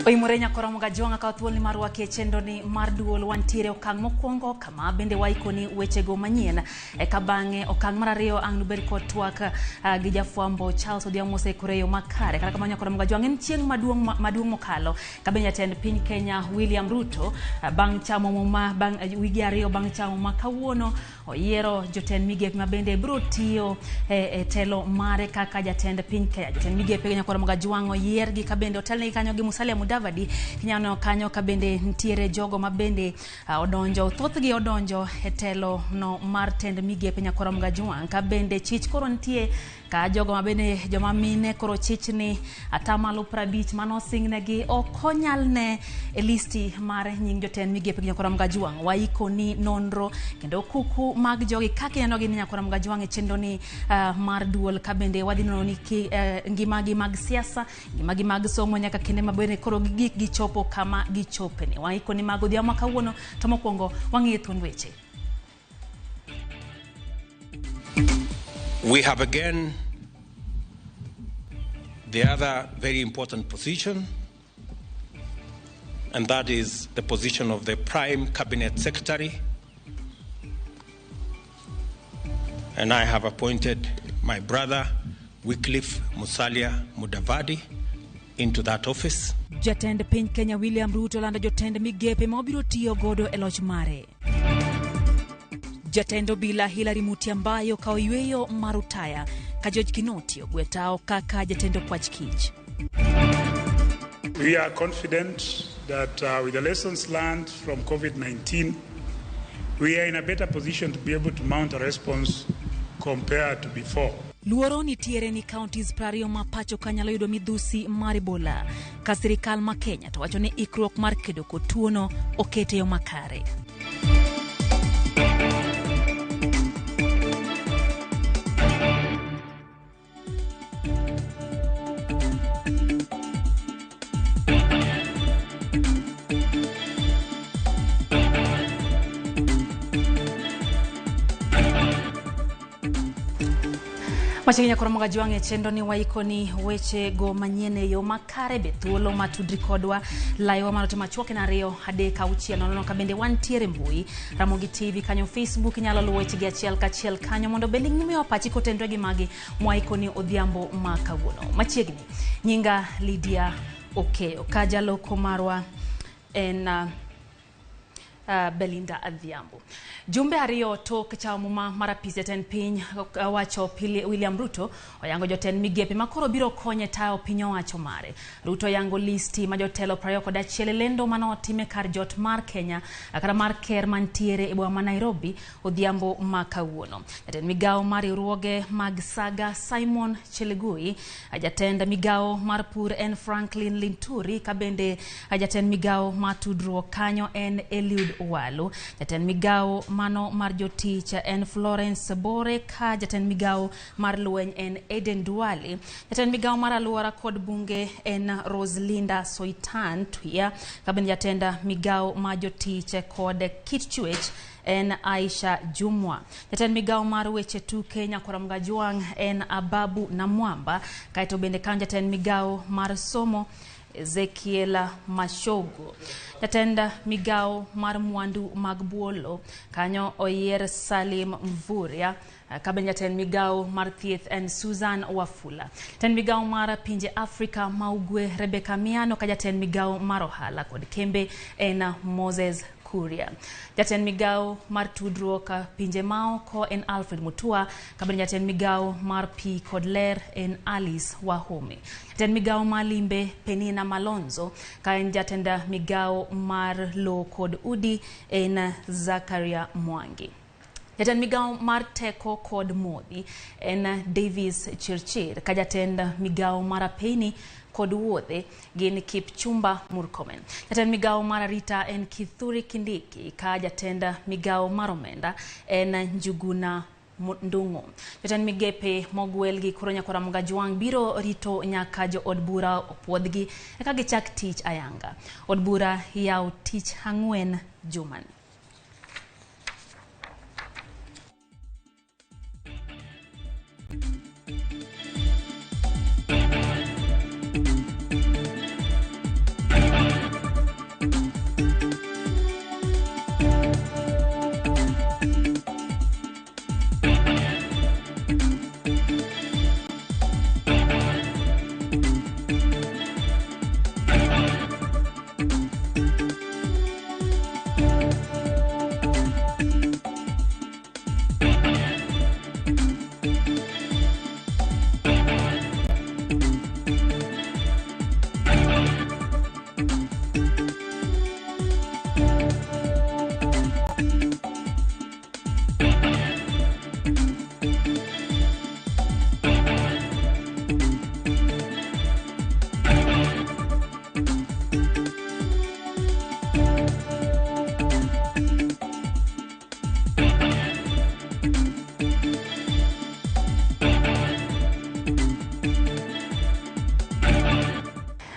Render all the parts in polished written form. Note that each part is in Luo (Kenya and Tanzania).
Oimore nyakoromo gajwang'a kawo thuoloni mar rwaki e chenroni mar duol. Wantiere okang' mokwongo kama bende waikoni wechego manyien. Eka bang'e okang' mar ariyo ang' nubed kod twak gi jafwambo Charles Odhiambo moseikore e yo makare. Kata kamano nyakoromo gajwang' en chieng' maduong' maduong' mokalo ka bende jatend piny Kenya William Ruto bang' chamo muma bang' wige ariyo bang' chamo muma kawuono oyiero jotend migepe ma bende biro tiyo e telo mare kaka jatend piny Kenya. Jotend migepe nyakwar Mogajwang' oyiergi ka bende otelnegi kanyo gi Musalia Mudavadi. Inyalo neno kanyo ka bende nitiere jogo ma bende odonjo, thothgi odonjo e telo no mar tend migepe nyakwar Mogajwang' ka bende chich koro nitie ka jogo ma bende joma mine koro chich ni atamalo 50 mano osingnegi ok onyal ne e listi mar nying jotend migepe gi nyakwar Mgajwang'. Waiko ni nonro kendo kuku mag jogi kaka inenogi ni nyakwar Mgajwang' e chenro ni mar duol ka bende wadhi nono ni ngimagi mag siasa, ngimagi mag somo nyaka kinde ma bende koro gigik gichopo kama gichopeni. Waiko ni mago odhiambo ma kawuono to mokwongo wang'iyo thuond weche. We have again the other very important position, and that is the position of the Prime Cabinet Secretary. And I have appointed my brother Wycliffe Musalia Mudavadi into that office. Jatend piny Kenya William Ruto lando jotend migepe ma obiro tiyo godo e loch mare. Jatend obila Hilary Mutyambai okawo yweyo mar utaya ka George Kinoti ogwe tao kaka jatend okwach kich. We are confident that with the lessons learned from COVID-19, we are in a better position to be able to mount a response compared to before. Luoro nitiere ni counties 20 ma pacho ka nyalo yudo midhusi mar Ebola ka sirikal ma Kenya to wacho ni ikruok mar kedo kod tuono okete yo makare. Machiegni nyakoro Mogajwang' e chenro ni waiko ni weche go manyien e yo makare be thuolo matudri kodwa laiwa mar ote machuok en 2 3 6 0 ka bende wantiere mbui Ramogi TV kanyo Facebook inyalo luwo weche gi achiel kachiel kanyo mondo bende ing'imiwa pachi kotenre gi magi mwaiko ni odhiambo ma kawuono. Machiegni nyinga Lydia Okeyo ka jaloko marwa en Belinda Adhiambo. Jumbe ariyo tok chamo muma mar apis jatend piny owacho William Ruto oyango jotend migepe makoro biro konye tayo piny owacho mare. Ruto oyango listi ma jotelo 21 e lendo mane otime kar jot mar Kenya kata mar ker mantiere e boma ma Nairobi odhiambo ma kawuono. Jatend migawo mar riwruoge mag Saga Simon Chelugui, jatend migawo mar pur en Franklin Linturi ka bende jatend migawo mar tudruok kanyo en Eliud Walu. Jatend migawo mano mar jotich en Florence Bore ka jatend migawo mar lweny en Eden Duale. Jatend migawo mar alwora kod bunge en Roselinda Soitan Tuya ka bende jatend migawo mar jotich kod kit chwech en Aisha Jumwa. Jatend migawo mar weche tuke nyakwar Mgajwang' en Ababu Namwamba. Kaeto bende kanyo jatend migawo mar somo Ezekiel Mashogo. Jatend migawo mar mwandu mag buolo kanyo oyier Salim Mvurya ka bende jatend migawo mar thieth en Susan Wafula. Jatend migawo mar pinje Afrika ma Ugwe Rebecca Miano ka jatend migawo mar ohala kod kembe en Moses Kuria. Jatend migawo mar tudruok pinje maoko en Alfred Mutua ka bende jatend migawo mar pi kod ler en Alice Wahome. Jatend migawo mar limbe Penina Malonzo ka en jatend migawo mar lowo kod udi en Zakaria Mwangi. Jatend migawo mar teko kod modhi en Davis Chirchir ka jatend migawo mar apeyni kod wuodhe gin Kipchumba Murkomen. Jatend migawo mar arita en Kithure Kindiki ka jatend migawo mar omenda en Njuguna Ndung'u. Jatend migepe mogwel gi koro nyakwar Mgajwang' biro rito nyaka jo od bura opuodhgi eka gichak tich ayanga. Od bura yawo tich ang'wen jumani.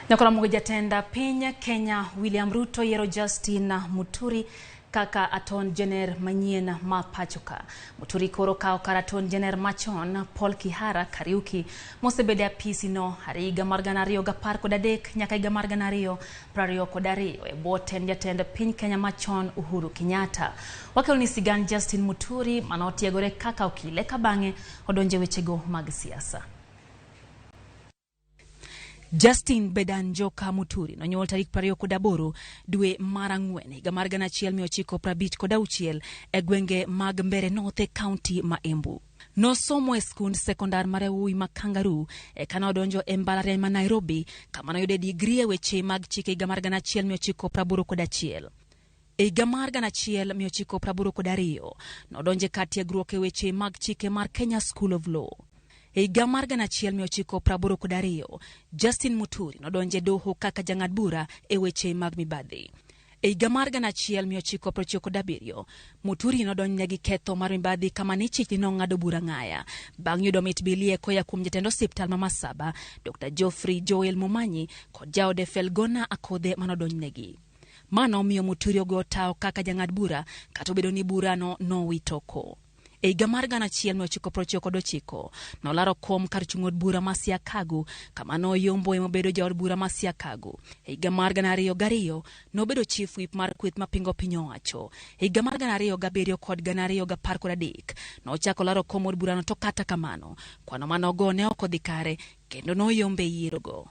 Nyakora jatenda piny Kenya William Ruto yiero Justin Muturi kaka Attorney General manyien ma pachoka. Muturi koro kawo kar Attorney General machon Paul Kihara Kariuki mosebedo e apisi no are higa mar 2013 nyaka higa mar 2022 e bwo tend jatend piny Kenya machon Uhuru Kenyatta. Wakelo ni sigand Justin Muturi manotiegore kaka okil eka bang'e odonje wechego mag siasa. Justin Bedan Njoka Muturi nonyuol tarik 28 dwe mar ang'wen higa mar 1956 e gwenge mag Mbeere North e kaunti ma Embu. Nosomo e skund sekondar mar yawuowi ma Kangaroo eka nodonjo e mbalariany ma Nairobi kama noyude digri e weche mag chike higa mar 1981. E higa mar 1982 nodonjo e kar tiegruok e weche mag chike mar Kenya School of Law. E higa mar 1982, Justin Muturi nodonjo e doho kaka jang'ad bura e weche mag mibadhi. E higa mar 1997, Muturi nodonjne gi ketho mar mibadhi kama ne chich ni nong'ado bura ng'aya bang' yudo mit bilie koya kuom jatend osiptal ma Masaba, Dr. Geoffrey Joel Momanyi kod jaode Felgona Akodhe manodonjnegi. Mano omiyo Muturi ogo tawo kaka jang'ad bura kata obedo ni burano nowitoko. E higa mar 1999 nolaro kom kar chung' od bura ma Siakago kama noyombo emobedo jaod bura ma Siakago. E higa mar 2002 nobedo chief whip mar kweth mapingo piny owacho. E higa mar 2007 kod 2013 nochako laro kom od burano to kata kamano kwano manogo ne ok odhi kare kendo noyombe e yierogo.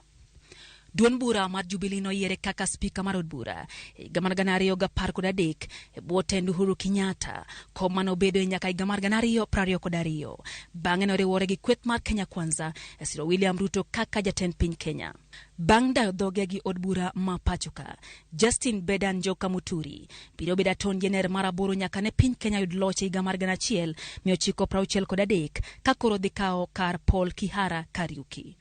Duond bura mar Jubilee noyiere kaka spika mar od bura e higa mar 2013 e bwo tend Uhuru Kenyatta, kom manobedo e nyaka higa mar 2022. Bang'e noriwore gi kweth mar Kenya Kwanza e siro William Ruto kaka jatend piny Kenya. Bang' dayo dhoge gi od bura ma pachoka, Justin Bedan Njoka Muturi biro bedo Attorney General mar aboro nyaka ne piny Kenya yud loch e higa mar 1963 ka koro dhi kawo kar Paul Kihara Kariuki.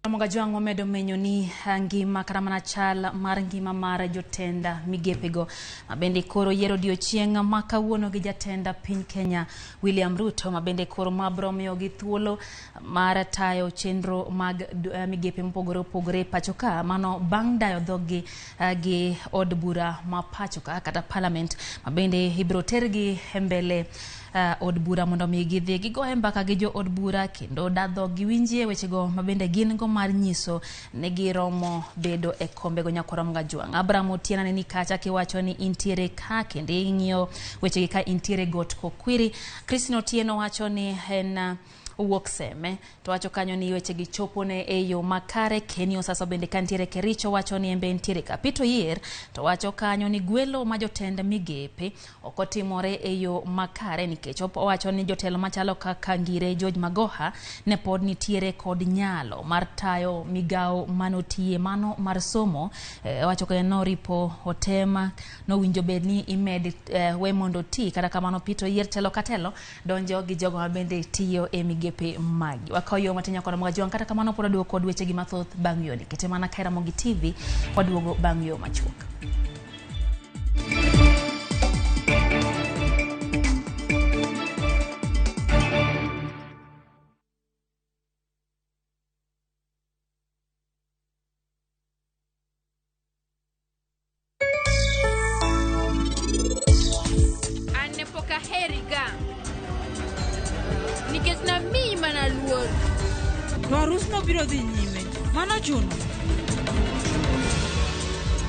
Mogajwang' wamedo menyo ni ngima kata mana chal mar ngima mar jotend migepego mabende koro yiero odiochieng' ma kawuono gi jatend piny Kenya William Ruto mabende koro mabro miyogi thuolo mar tayo chenro mag migepe mopogore opogore pacho ka, mano bang' dayo dhoggi gi od bura ma pacho ka kata parliament mabende ibiro tergi e mbele od bura mondo mi gidhi gigoye mbaka gi jo od bura kendo dadho giwinjie wechego mabende gin go mar nyiso ni giromo bedo e kombego. Nyakwar Mogajwang' Abraham Otieno ni kacha kiwacho ni intiere ka kendo ing'iyo wechegi ka intiere got Kokwiri. Christine Otieno wacho ni en owuok Seme to wacho kanyo ni wechegi chopone e yo makare. Kenny Osasa bende kantiere Kericho wacho ni embe ntiere ka. Peter Oyier to wacho kanyo ni gwelo ma jotend migepe ok otimore e yo makare nikech owacho ni jotelo machalo kaka Ngire George Magoha ne pod nitiere kod nyalo mar tayo migawo manotiye mano mar somo. Owacho kanyo noripo otema nowinjo bed ni imed we mondo ti. Kata kamano Peter Oyier telo ka telo donjo gi jogo mabende tiyo e migepe magi. Wakawo yo matin nyakora Mogajwang', kata kamano pod waduogo kod wechegi mathoth bang' yoni. Kete mana ka Ramogi TV, waduogo bang' yo machuok. An ne pok aheriga nikech namiyi mana luor. To arusno biro dhi nyime, mano chuno.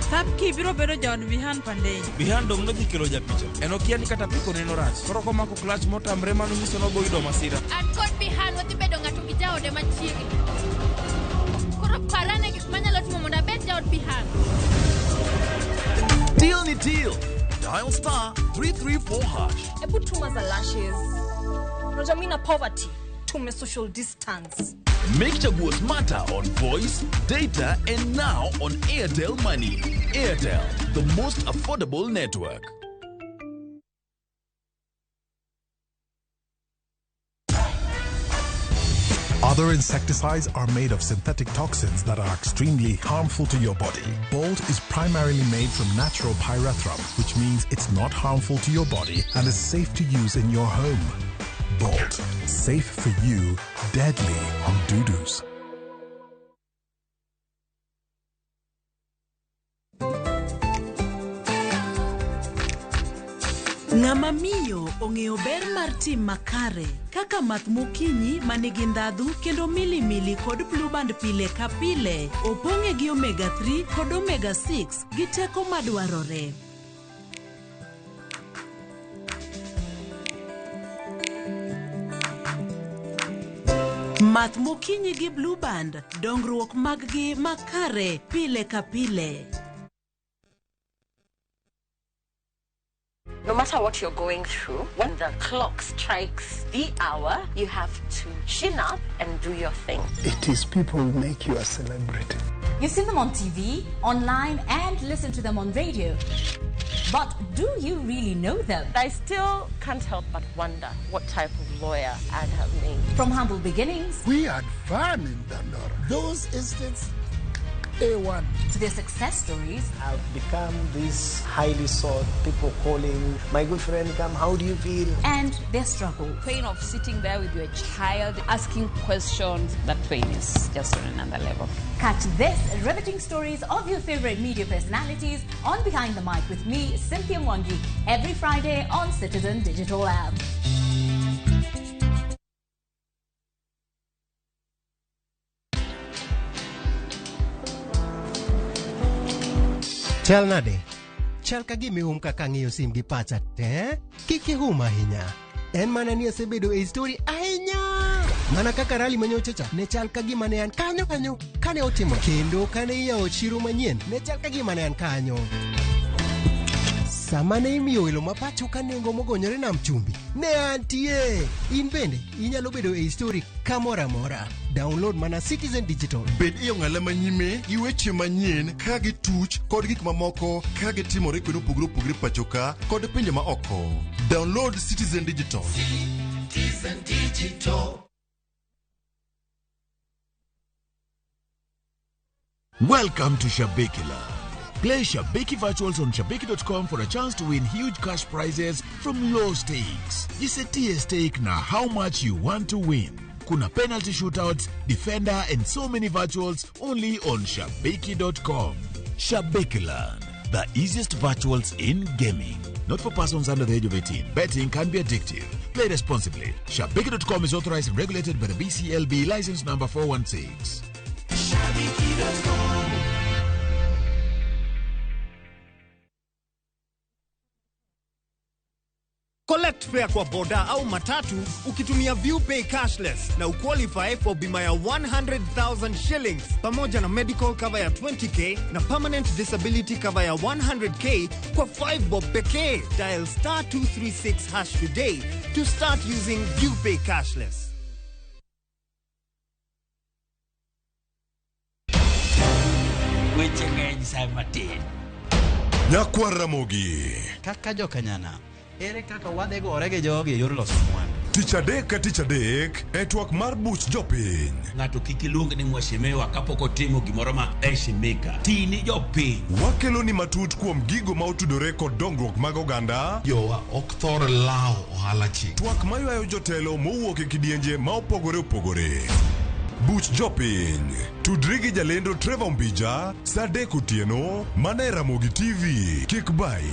Thapki biro bedo jaod Bihan Pandey. Bihan dong' nodhi kelo japicha. En okia ni kata piko neno rach. Koro komako clutch motamre mano nyiso nobo yudo masira. An kod Bihan wadhi bedo ng'ato gi bi hango. Deal ni deal. Dial star 334 hash. Ebu tuma za lashes. Unajua mimi na poverty. Tume social distance. Make Chaguo smarter on voice, data, and now on Airtel Money. Airtel, the most affordable network. Other insecticides are made of synthetic toxins that are extremely harmful to your body. Bolt is primarily made from natural pyrethrum, which means it's not harmful to your body and is safe to use in your home. Bolt, safe for you, deadly on dudus. Ng'ama miyo ong'eyo ber mar tim makare kaka math mokinyi manigi ndhadhu kendo milimili kod Blue Band pile ka pile opong'e gi omega 3 kod omega 6 gi teko madwarore. Math mokinyi gi Blue Band, dongruok mag gi makare pile ka pile. No matter what you're going through, when the clock strikes the hour, you have to chin up and do your thing. It is people who make you a celebrity. You've seen them on TV, online, and listen to them on radio. But do you really know them? I still can't help but wonder what type of lawyer I'd have made. From humble beginnings. We had fun in Dandora. Those instincts, A1. To their success stories. I've become this highly sought, people calling, my good friend, come, how do you feel? And their struggle. Pain of sitting there with your child, asking questions, that pain is just on another level. Catch this riveting stories of your favorite media personalities on Behind the Mic with me, Cynthia Mwangi, every Friday on Citizen Digital App. Chal nade? Chal ka gima ihum kaka ang'iyo sim gi pacha te? Kik ihum ahinya. En mana ni asebedo e story ahinya. Mana kaka rally manyocha cha ne chal ka gima ne an kanyo kanyo kane otimo. Kendo kane iyawo chiro manyien ne chal ka gima ne an kanyo. Sama ne imiyo welo ma pacho ka nengo mogonyore nam chumbi, ne antie. In bende inyalo bedo e story kamoro amora. Download mana Citizen Digital. Bed e ong'ala manyime gi weche manyien ka gituch kod gik mamoko ka gitimore kuonde mopogore opogore pacho ka kod pinje ma oko. Download Citizen Digital. Citizen Digital. Welcome to Shabiki Land. Play Shabiki Virtuals on Shabiki.com for a chance to win huge cash prizes from low stakes. Jisetie stake na how much you want to win. Kuna penalty shootouts, defender, and so many virtuals only on Shabiki.com. Shabiki Land, the easiest virtuals in gaming. Not for persons under the age of 18. Betting can be addictive. Play responsibly. Shabiki.com is authorized and regulated by the BCLB license number 416. Shabiki.com. Collect fare kwa boda au matatu ukitumia ViewPay cashless na uqualify for bima ya 100,000 shillings pamoja na medical cover ya 20k na permanent disability cover ya 100k kwa 5 bob pekee. Dial star 236 hash today to start using ViewPay cashless. Weche ng'eny sa matin. Nyakwar Ramogi. Kaka jokanyana. Ere kaka wadhi gore gi jogi e yor loso mwandu. Tich adek ka tich adek e twak mar buch jopiny. Ng'ato kik iluong ni mheshimiwa kapok otimo gimoro ma heshimika. Ti ni jopiny. Wakelo ni matut kuom gigo ma otudore kod dongruok mag oganda. Jowa ok thor lawo ohala chik. Twak maywayo jotelo mowuok e kidienje ma opogore opogore. Buch jopiny. Tudri gi jalendo Trevor Mbija saa 3 otieno mana e Ramogi TV. Kik bai.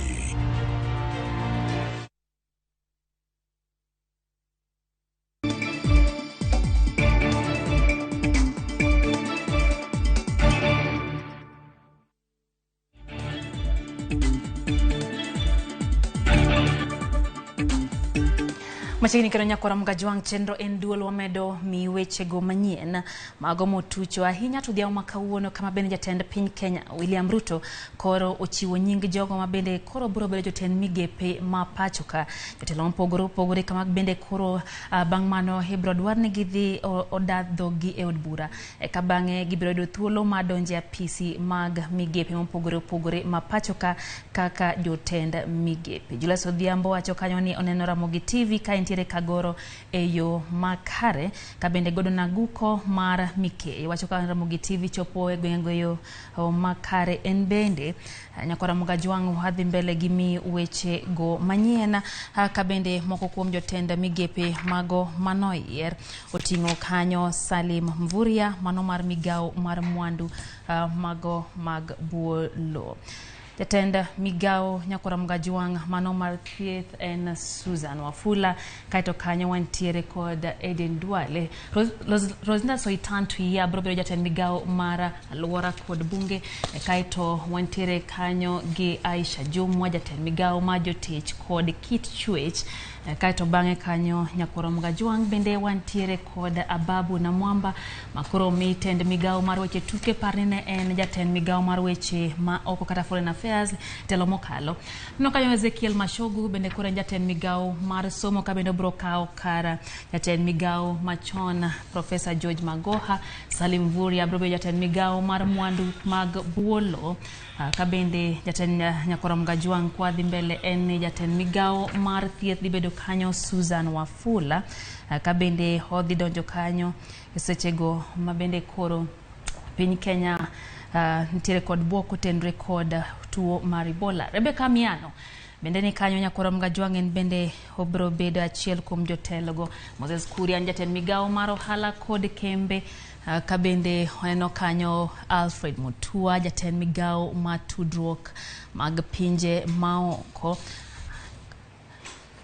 Machiegni kendo nyakora Mgajwang' chenro en duol wamedo mi wechego manyien mago motucho ahinya to odhiambo ma kawuono kama bende jatend piny Kenya William Ruto koro ochiwo nying jogo ma bende koro biro bedo jotend migepe ma pacho ka. Jotelo mopogore opogore kama bende koro bang' mano ibiro dwar ni gidhi oda dhoggi e od bura eka bang'e gibiro yudo thuolo mar donjo e apisi mag migepe mopogore opogore ma pacho ka kaka jotend migepe. Julius Odhiambo wacho kanyo ni oneno Ramogi TV ka entiere Kagoro e yo makare ka bende Gordon Aguko mar Mikei wacho ka Ramogi TV chopo e gwenge yo makare en bende. Nyakwara Mgajwang' wadhi mbele gi mi weche go manyien ka bende moko kuom jotend migepe mago manoyier oting'o kanyo Salim Mvurya mano mar migawo mar mwandu mago mag buo lowo. Jatend migawo nyakwara Mgajwang' mano mar thieth en Susan Wafula, kaeto kanyo wantiere kod Eden Duale. Rosinda Soitan Tuya biro bedo jatend migawo mar alwora kod bunge, kaeto wantiere kanyo gi Aisha Jumwa jatend migawo mar jotich kod kit chwech, kaeto bang'e kanyo nyakwara Mgajwang' bende wantiere kod Ababu Namwamba makoro mi tend migawo mar weche tuke, parni ne en jatend migawo mar weche ma oko kata foreign affairs telo mokalo. Neno kanyo Ezekiel Machogu bende koro en jatend migawo mar somo ka bende obiro kawo kar jatend migawo machon Professor George Magoha. Salim Mvurya biro bedo jatend migawo mar mwandu mag buolo ka bende jatend nyakwara Mgajwang' kwa dhi mbele en ni jatend migawo mar thieth dhi bedo kanyo Susan Wafula ka bende odhi donjo kanyo e sechego ma bende koro piny Kenya nitiere kod buok kotenore kod tuo mar Ebola. Rebecca Miano bende ni kanyo nyakwara Mgajwang' en bende obiro bedo achiel kuom jotelogo. Moses Kuria en jatend migawo mar ohala kod kembe ka bende waneno kanyo Alfred Mutua jatend migawo mar tudruok mag pinje maoko.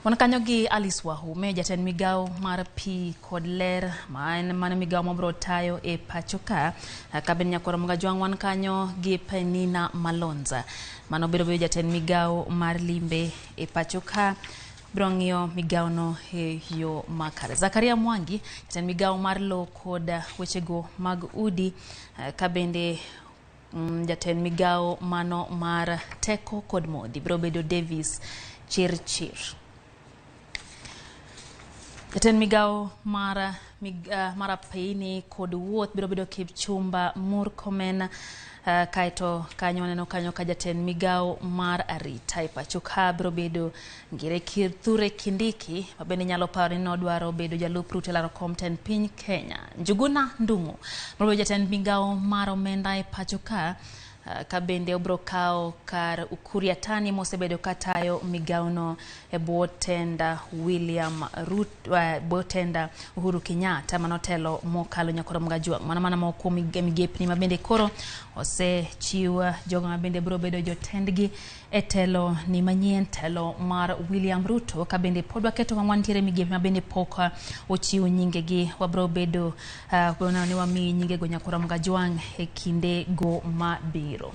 Wan kanyo gi Alice Wahume jatend migawo mar pi kod ler ma en mana migawo mabiro tayo e pacho ka. Ka bende nyakwara Mgajwang' wan kanyo gi Penina Malonza mano biro bedo jatend migawo mar limbe e pacho ka, biro ng'iyo migawono e yo makare. Zakaria Mwangi jatend migawo mar lowo kod wechego mag udi ka bende jatend migawo mano mar teko kod modhi biro bedo Davis Chirchir. Jatend migawo mar apeini kod wuoth biro bedo Kipchumba Murkomen kaeto kanyo waneno kanyo ka jatend migawo mar arita e pacho ka biro bedo Ngire Kithure Kindiki ma bende nyalo paro ni nodwaro bedo jalup Ruto e laro kom tend piny Kenya. Njuguna Ndung'u biro bedo jatend migawo mar omenda e pacho ka ka bende obiro kawo kar Ukur Yatani mosebedo katayo migawono e bwo tenda William Ruto, bwo tenda Uhuru Kenyatta manotelo mokalo nyakwara Mgajwang'. Mano mana moko kuom migepni ma bende koro osechiw jogo ma bende biro bedo jotendgi e telo ni manyien, telo mar William Ruto. Ka bende pod waketo ma wantiere migepe ma bende pok ochiw nyingegi, wabiro bedo neno ni wamiyi nyingego nyakwara Mgajwang' e kinde go mabiro.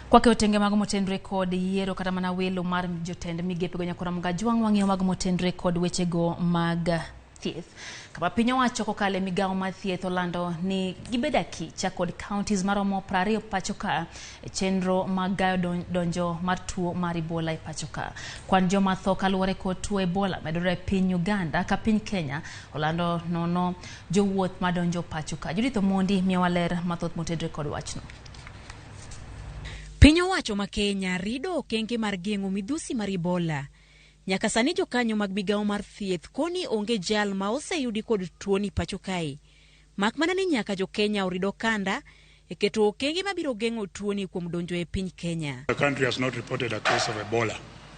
Kwake otenge mago motenore kod yiero kata mana welo mar jotend migepe go nyakwara Mgajwang' wang'iyo mago motenore kod wechego mag thieth. Kama piny owacho kokalo e migawo mar thieth olando ni gibedo akicha kod counties maromo 20 pacho ka e chenro mag gayo donjo mar tuo mar Ebola e pacho ka. Kwan joma tho kaluwore kod tuo Ebola medore e piny Uganda ka piny Kenya olando nono jowuoth madonjo pacho ka. Judith Omondi miyowa ler mathoth motenore kod wachno. Piny owacho ma Kenya rido okenge mar geng'o midhusi mar Ebola. Nyaka sani jokanyo mag migawo mar thieth koni onge jal ma oseyudi kod tuoni pacho kae. Mak mana ni nyaka jo Kenya orid okanda e keto okenge mabiro geng'o tuoni kuom donjo e piny Kenya. The country has not reported a case of Ebola.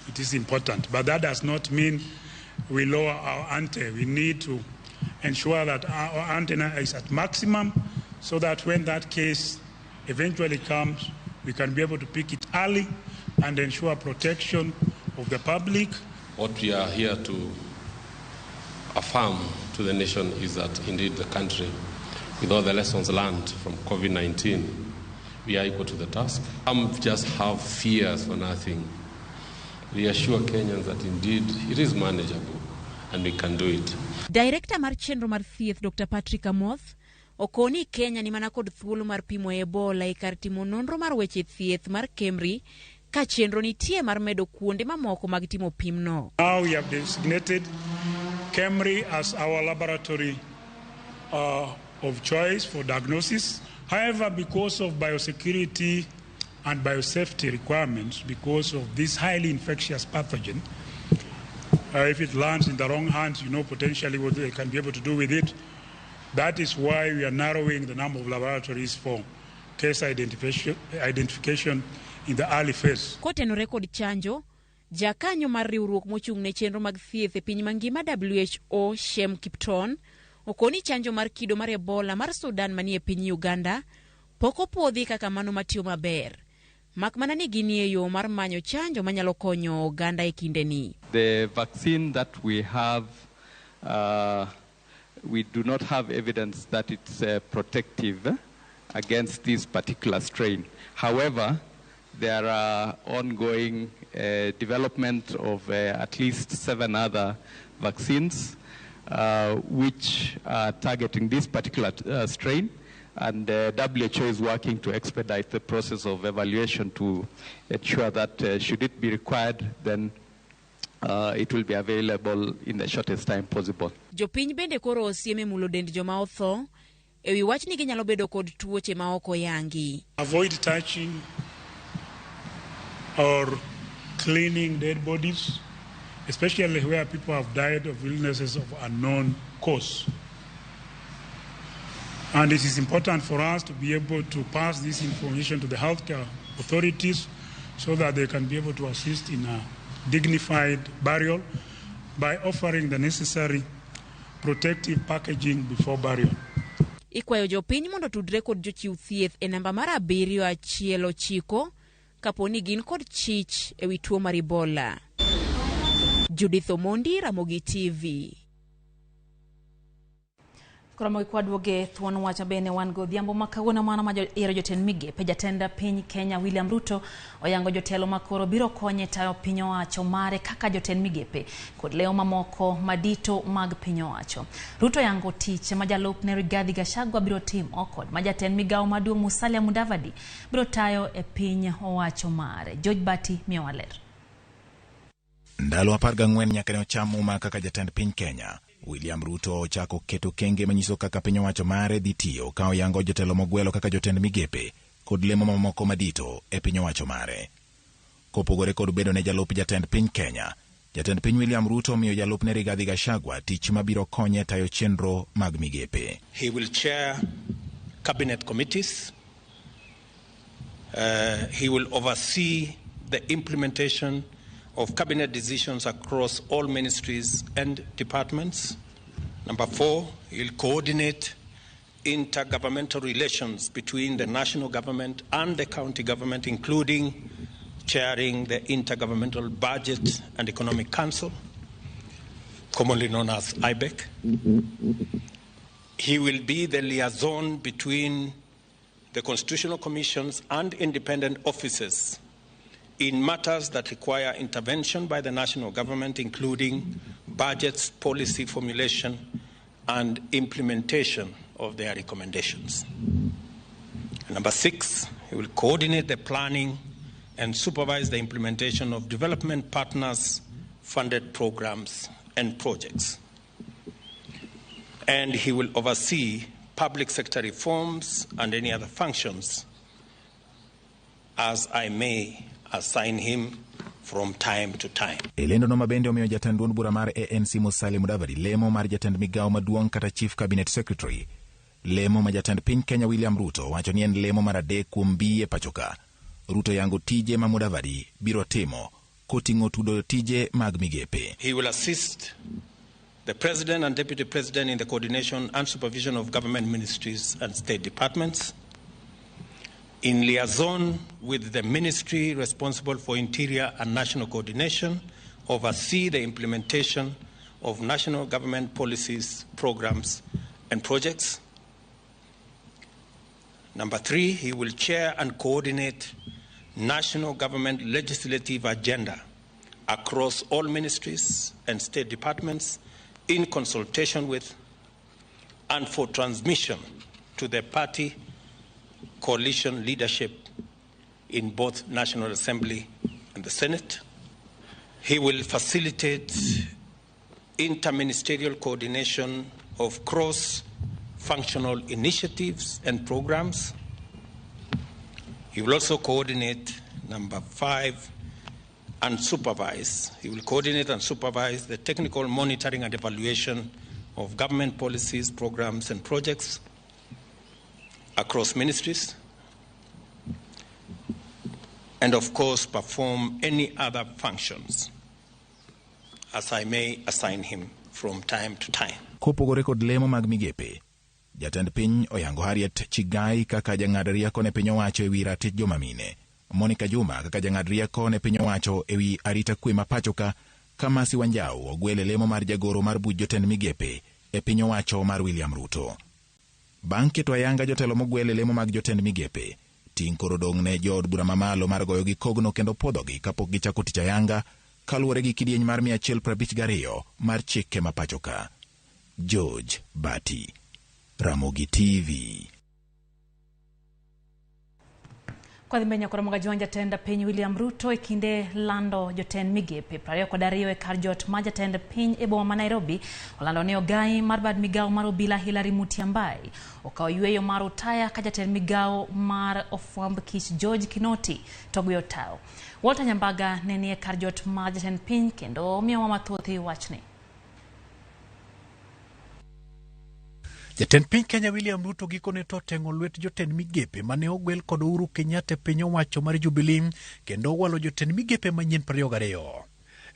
It is important, but that does not mean we lower our ante. We need to ensure that our antenna is at maximum so that when that case eventually comes, we can be able to pick it early and ensure protection of the public. What we are here to affirm to the nation is that indeed the country, with all the lessons learned from COVID-19, we are equal to the task. Some just have fears for nothing. Reassure Kenyans that indeed it is manageable. and we can do it. Director mar chenro mar thieth Dr. Patrick Amoth okoni Kenya ni mana kod thuolo mar pimo Ebola e kar timo nonro mar weche thieth mar KEMRI ka chenro nitie mar medo kuonde mamoko mag timo pimno. Now we have designated KEMRI as our laboratory of choice for diagnosis. However, because of biosecurity and biosafety requirements, because of this highly infectious pathogen, if it lands in the wrong hands, you know potentially what they can be able to do with it. That is why we are narrowing the number of laboratories for case identification in the early phase. Kotenore kod chanjo, jakanyo mar riwruok mochung' ne chenro mag thieth e piny mangima WHO Shem Kipton okoni chanjo mar kido mar Ebola mar Sudan manie piny Uganda pok opuodhi kaka mano matiyo maber. Mak mana ni ginie yo mar manyo chanjo manyalo konyo oganda e kindeni. The vaccine that we have, we do not have evidence that it's protective against this particular strain. However, there are ongoing development of at least 7 other vaccines which are targeting this particular strain, and WHO is working to expedite the process of evaluation to ensure that should it be required, then it will be available in the shortest time possible. Jopiny bende koro osiem e mulo dend joma otho ewi wach ni ginyalo bedo kod tuoche ma ok oyangi. Avoid touching or cleaning dead bodies, especially where people have died of illnesses of unknown cause. And it is important for us to be able to pass this information to the healthcare authorities so that they can be able to assist in a dignified burial by offering the necessary protective packaging before burial. Ikwayo jopiny mondo tudre kod jochiw thieth e namba mar 719 kapo ni gin kod chich ewi tuo mar Ebola. Judith Omondi, Ramogi TV. Koro kwaduoge thuon wacha bende wan godhiambo ma kawuono mano ma yiero jotend migepe. Jatend piny Kenya William Ruto oyango jotelo makoro biro konye tayo piny owacho mare kaka jotend migepe kod leo mamoko madito mag piny owacho. Ruto yango tich ma jalupne Rigathi Gachagua biro timo kod ma jatend migawo maduong' Musalia Mudavadi biro tayo e piny owacho mare. George Bati miyowa ler. Ndalo 14 nyaka ne ocham muma kaka jatend piny Kenya, William Ruto ochako keto kenge manyiso kaka piny owacho mare dhi tiyo ka oyango jotelo mogwelo kaka jotend migepe kod lemo mamoko madito e piny owacho mare. Kopogore kod bedo ne jalup jatend piny Kenya, jatend piny William Ruto omiyo jalupne Rigathi Gachagua tich mabiro konye tayo chenro mag migepe. He will chair cabinet committees. He will oversee the implementation of cabinet decisions across all ministries and departments. Number 4, he'll coordinate intergovernmental relations between the national government and the county government, including chairing the Intergovernmental Budget and Economic Council, commonly known as IBEC. He will be the liaison between the constitutional commissions and independent offices in matters that require intervention by the national government, including budgets, policy formulation, and implementation of their recommendations. And number 6, he will coordinate the planning and supervise the implementation of development partners' funded programs and projects. And he will oversee public sector reforms and any other functions as I may assign him from time to time. Elendo no mabende omiyo jatend duond bura mar ANC Musalia Mudavadi lemo mar jatend migawo maduong' kata Chief Cabinet Secretary. Lemo ma jatend piny Kenya William Ruto wacho ni en lemo mar 3 kuom mbii e pachoka. Ruto yango tije ma Mudavadi biro timo koting'o tudo tije mag migepe. He will assist the President and Deputy President in the coordination and supervision of government ministries and state departments, in liaison with the ministry responsible for interior and national coordination, oversee the implementation of national government policies, programs, and projects. Number 3, he will chair and coordinate national government legislative agenda across all ministries and state departments, in consultation with and for transmission to the party coalition leadership in both National Assembly and the Senate. He will facilitate interministerial coordination of cross-functional initiatives and programs. He will also coordinate, number 5, and supervise. He will coordinate and supervise the technical monitoring and evaluation of government policies, programs, and projects across ministries, and of course perform any other functions as I may assign him from time to time. Kopogore kod lemo mag migepe, jatend piny oyango Harriet Chigai kaka jang'ad rieko ne piny owacho ewi ratich joma mine, Monica Juma kaka jang'ad rieko ne piny owacho ewi arita kwe ma pacho ka, ka Mercy Wanjau ogwele lemo mar jagoro mar buch jotend migepe e piny owacho mar William Ruto. Bang' keto ayanga jotelo mogwele lemo mag jotend migepe, ting' koro dong' ne jood bura mamalo mar goyogi kogno kendo puodhogi kapok gichako tich ayanga kaluwore gi kidieny mar 152 mar chike ma pacho ka. George Bati, Ramogi TV. Kwa dhi mbele koro juan jatend piny William Ruto e kinde lando jotend migepe 22 e kar jot ma jatend piny e boma ma Nairobi olando ni ogai mar bad migawo mar obila Hilary Mutyambai okawo yweyo mar utaya ka jatend migawo mar ofwamb kich George Kinoti to gweyo tao. Walter Nyambaga ne ni e kar jot ma jatend piny kendo omiyowa mathoth e wachni. Jatend piny Kenya William Ruto gikone to oteng'o lwet jotend migepe mane ogwel kod Uhuru Kenyatta e piny owacho mar Jubilee kendo owalo jotend migepe manyien 22.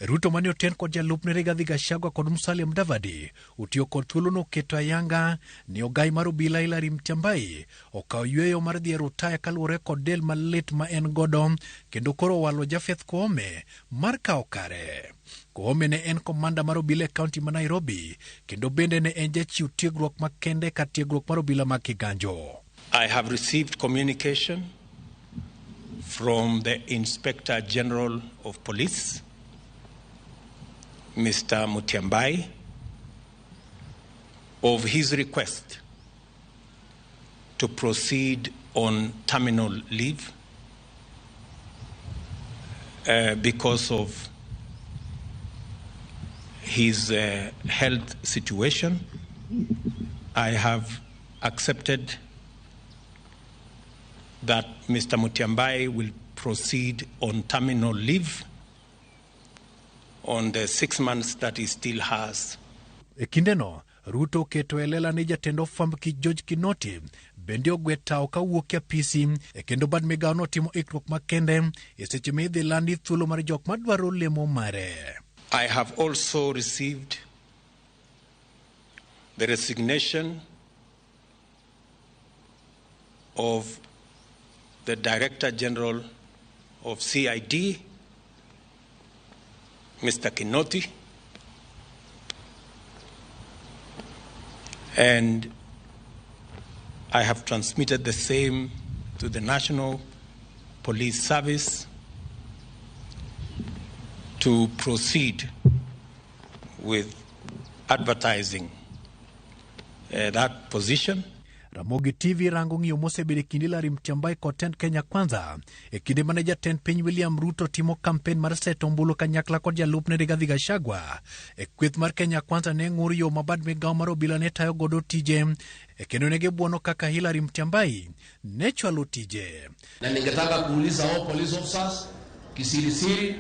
Ruto mane oten kod jalupne Rigathi Gachagua kod Musalia Mudavadi otiyo kod thuolono keto ayanga ni ogai mar obila Hilary Mutyambai okawo yweyo mar dhi e rutaya kaluwore kod del malit ma en godo kendo koro owalo Japheth Koome mar kawo kare. Koome ne en komanda mar obila e kaunti ma Nairobi kendo bende ne en jachiw tiegruok makende kar tiegruok mar obila ma Kiganjo. I have received communication from the Inspector General of Police, Mr. Mutyambai, of his request to proceed on terminal leave because of his health situation. I have accepted that Mr. Mutyambai will proceed on terminal leave on the 6 months that he still has. E kindeno, Ruto oketo e lela ni jatend ofwamb kich George Kinoti bende ogwe tao kawuok e apisi e kendo bad migawo notimo ikruok makende e seche ma idhi landi thuolo mar jok madwaro lemo mare. I have also received the resignation of the Director General of CID, Mr. Kinoti, and I have transmitted the same to the National Police Service to proceed with advertising that position. Ramogi TV rango ng'iyo mosebedo e kind Hilary Mutyambai kod tend Kenya Kwanza e kinde mane jatend piny William Ruto timo kampen mar seto ombulu kanyakla kod jalupne Rigathi Gachagua. E kweth mar Kenya Kwanza ne ng'ur yo ma bad migawo mar obila ne tayo godo tije e kendo ne gibuono kaka Hilary Mutyambai ne chwalo tije. Na ningetaka kuuliza hao police officers kisirisiri,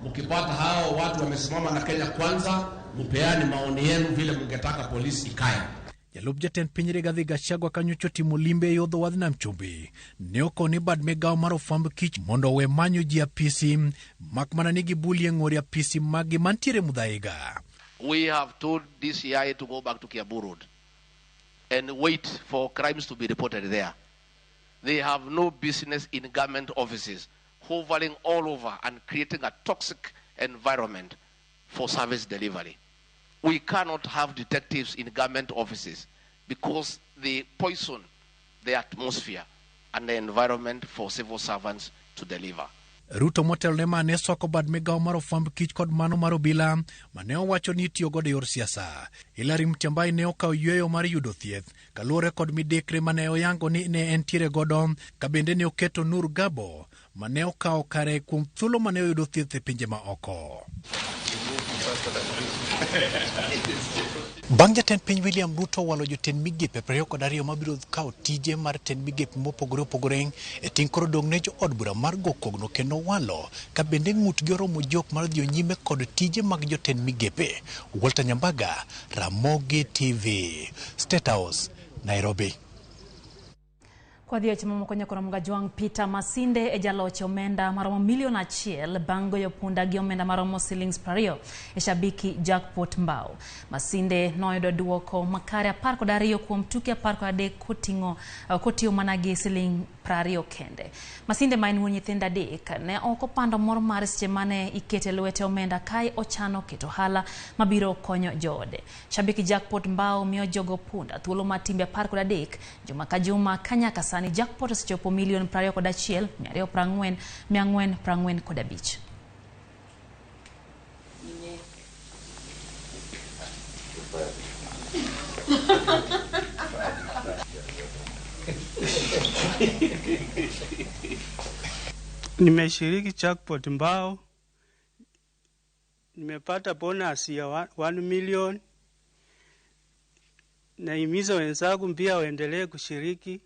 mkipata hao watu wamesimama na Kenya Kwanza, mpeane maoni yenu vile mngetaka polisi ikae. Jalup jatend piny Rigathi Gachagua kanyocho timo limbe e yo dho wadh nam chumbi ne okoni bad migawo mar ofwamb kich mondo owe manyo ji apisi mak mana ni gibulie ng'ori apisi maggi mantiere Muthaiga. We have told DCI to go back to Kiambu Road and wait for crimes to be reported there. They have no business in government offices, hovering all over and creating a toxic environment for service delivery. We cannot have detectives in government offices because they poison the atmosphere and the environment for civil servants to deliver. Ruto motelo ne mane swako bad migawo mar ofwamb kich kod mano mar obila mane owacho ni itiyo godo e yor siasa. Hilary Mutyambai ne okawo yweyo mar yudo thieth kaluwore kod midekre mane oyango ni ne entiere godo, ka bende ne oketo Nur Gabo mane okawo kare kuom thuolo mane oyudo thieth e pinje ma oko. Bang' jatend piny William Ruto walo jotend migepe 22 mabiro kawo tije mar tend migepe mopogore opogore e ting' koro dong' ne jood bura mar go kogno kendo walo ka bende ng'utgi oromo jok mar dhi nyime kod tije mag jotend migepe. Walter Nyambaga, Ramogi TV, State House, Nairobi. Kwa dhi weche mamoko nyakoro Mgajwang' Peter Masinde e jaloch omenda maromo milion 1 bang' goyo punda gi omenda maromo silings 20 e Shabiki Jackpot Mbao. Masinde noyudo duoko makare 12 kuom tuke 13 kotiyo mana gi siling 20 kende. Masinde ma en wuon nyithindo 3 ne ok opando mor mar seche mane ikete lwete omenda kae ochano keto ohala mabiro konyo joode. Shabiki Jackpot Mbao miyo jogo punda thuolo mar timbe 13 juma ka juma ka nyaka sani jackpot osechopo milion 21 240 445. Nimeshiriki jackpot Mbao, nimepata bonus ya 1 million. Nahimiza wenzangu pia waendelee kushiriki,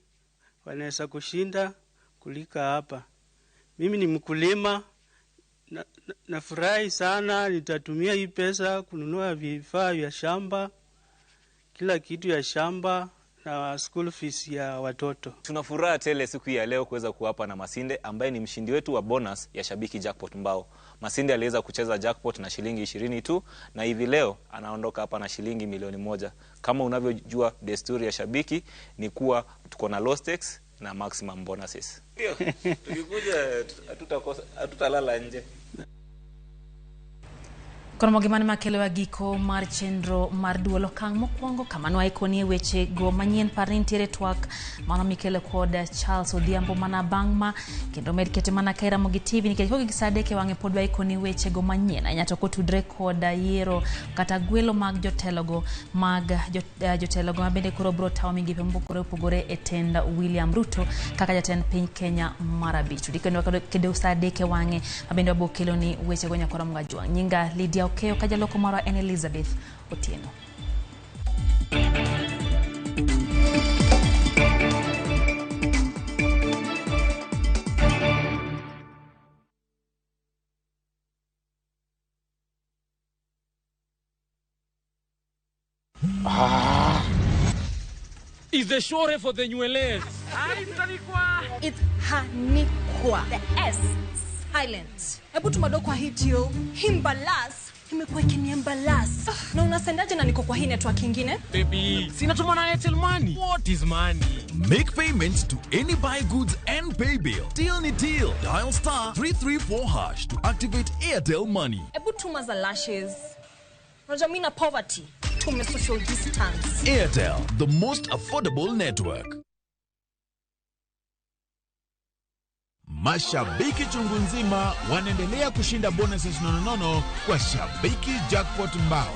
wanaweza kushinda kulika hapa. Mimi ni mkulima, nafurahi sana, nitatumia hii pesa kununua vifaa vya shamba, kila kitu ya shamba na school fees ya watoto. Tuna furaha tele siku ya leo kuweza kuwapa na Masinde ambaye ni mshindi wetu wa bonus ya Shabiki Jackpot Mbao. Masinde aliweza kucheza jackpot na shilingi 20 tu na hivi leo anaondoka hapa na shilingi milioni 1. Kama unavyojua desturi ya Shabiki ni kuwa tuko na low stakes na maximum bonuses. Ndio, tukikuja hatutakosa, hatutalala nje. Koro gimane makelo e giko mar chenro mar duol okang' mokwongo kama nwaikoni e weche go manyien par ni nitiere twak mano mikelo kod Charles Odhiambo mana bang' ma kendo med kete mana ka Ramogi TV nikech kogik saa 3 e wang'e pod waikoni weche go manyien ahinya to kotudre kod yiero kata gwelo mag jotelogo mag jotelogo mabende koro biro tawo migepe mopogore opogore e tend William Ruto kaka jatend piny Kenya mar 5. Dikendo kedo saa 3 e wang'e mabende wabiro keloni weche go nyakora Mgajwang'. Nyinga Lydia Okeyo ka jaloko marwa en Elizabeth Otieno. Is the shore for the nywele? It's Hanikwa. The S silent. Hebu tumadokwa hitio. Himbalas. Imekuwa ikiniembalas. Na unasendaje na niko kwa hii network ingine? Baby, sina tuma na Airtel Money. What is money? Make payments to any buy goods and pay bill. Deal ni deal. Dial star 334# to activate Airtel Money. Hebu tuma za lashes. Unajua mimi na poverty. Tume social distance. Airtel, the most affordable network. Mashabiki chungu nzima wanaendelea kushinda bonuses nononono kwa Shabiki Jackpot Mbao.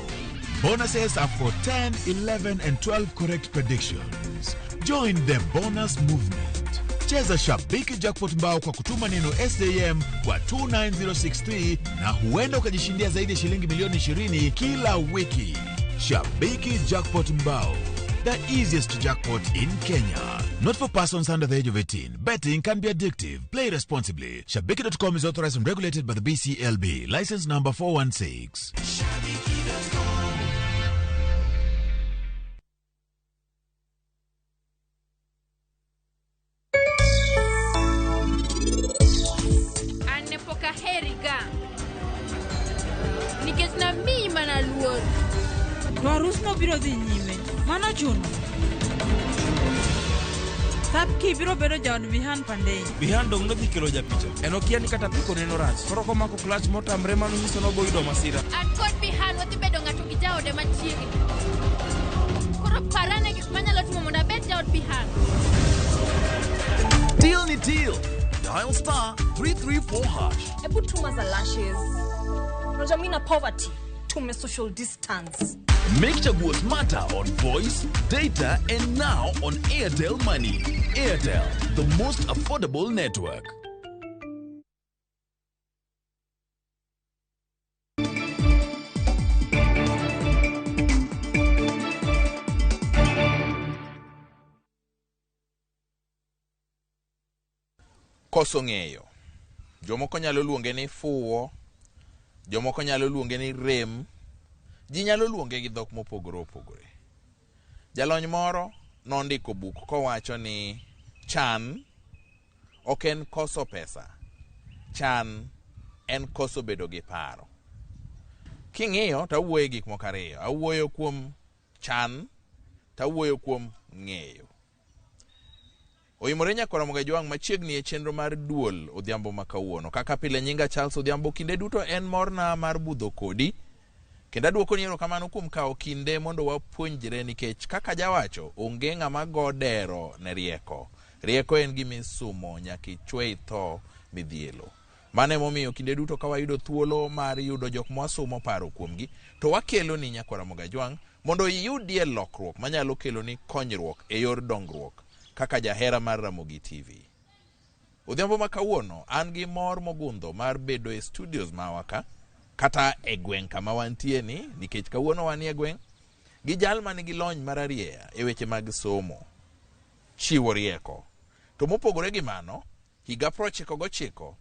Bonuses are for 10, 11 and 12 correct predictions. Join the bonus movement. Cheza Shabiki Jackpot Mbao kwa kutuma neno SAM kwa 29063 na huenda ukajishindia zaidi ya shilingi milioni 20 kila wiki. Shabiki Jackpot Mbao, the easiest jackpot in Kenya. Not for persons under the age of 18. Betting can be addictive. Play responsibly. Shabiki.com is authorized and regulated by the BCLB. License number 416. Shabiki.com. Anepoka heriga. Nikech na mi mana luor. To arus no biro dhi nyime. Mano chuno. Sapki biro bedo jaod Vihan Pandey. Vihan dong nodhi kelo japicha. En okia ni kata piko neno rach. Koro komako clutch motamre mano nyiso nobo yudo masira. An kod Vihan wadhi bedo ng'ato gi jaode machiegni. Koro parane gik manyalo timo mondo abed jaod Vihan. Deal ni deal. Dial star 334 hash. Hebu tuma za lashes. Unajua mimi na poverty, tume social distance. Make Chaguo smarter on voice, data, and now on Airtel Money. Airtel, the most affordable network. Koso ng'eyo. Jomoko nyalo luonge ni fuwo, jomoko nyalo luonge ni rem, ji nyalo luonge gi dhok mopogore opogore. Jalony moro nondiko buk kowacho ni chan ok en koso pesa, chan en koso bedo gi paro. King'iyo to awuoyo e gik moko ariyo, awuoyo kuom chan to awuoyo kuom ng'eyo. Oimore nyakwar Ramogi Ajwang' machiegni e chenro mar duol odhiambo ma kawuono. Kaka pile nyinga Charles Odhiambo kinde duto en morna mar budho kodi. Kendo aduokoni erokamano kuom kawo kinde mondo wapuonjre nikech kaka jawacho onge ng'ama go dero ne rieko. Rieko en gima isumo nyaka ichwe itho midhielo. Mano emomiyo kinde duto ka wayudo thuolo mar yudo jok mwasumo paro kuomgi to wakelo ni nyakwar Ramogi Ajwang' mondo iyudie lokruok manyalo keloni konyruok e yor dongruok kaka jahera mar Ramogi TV. Odhiambo ma kawuono an gi mor mogundho mar bedo e studios mawa ka kata e gweng' kama wantie ni nikech kawuono wanie gweng' gi jal manigi lony mararieya e weche mag somo, chiwo rieko. To mopogore gi mano, higa 99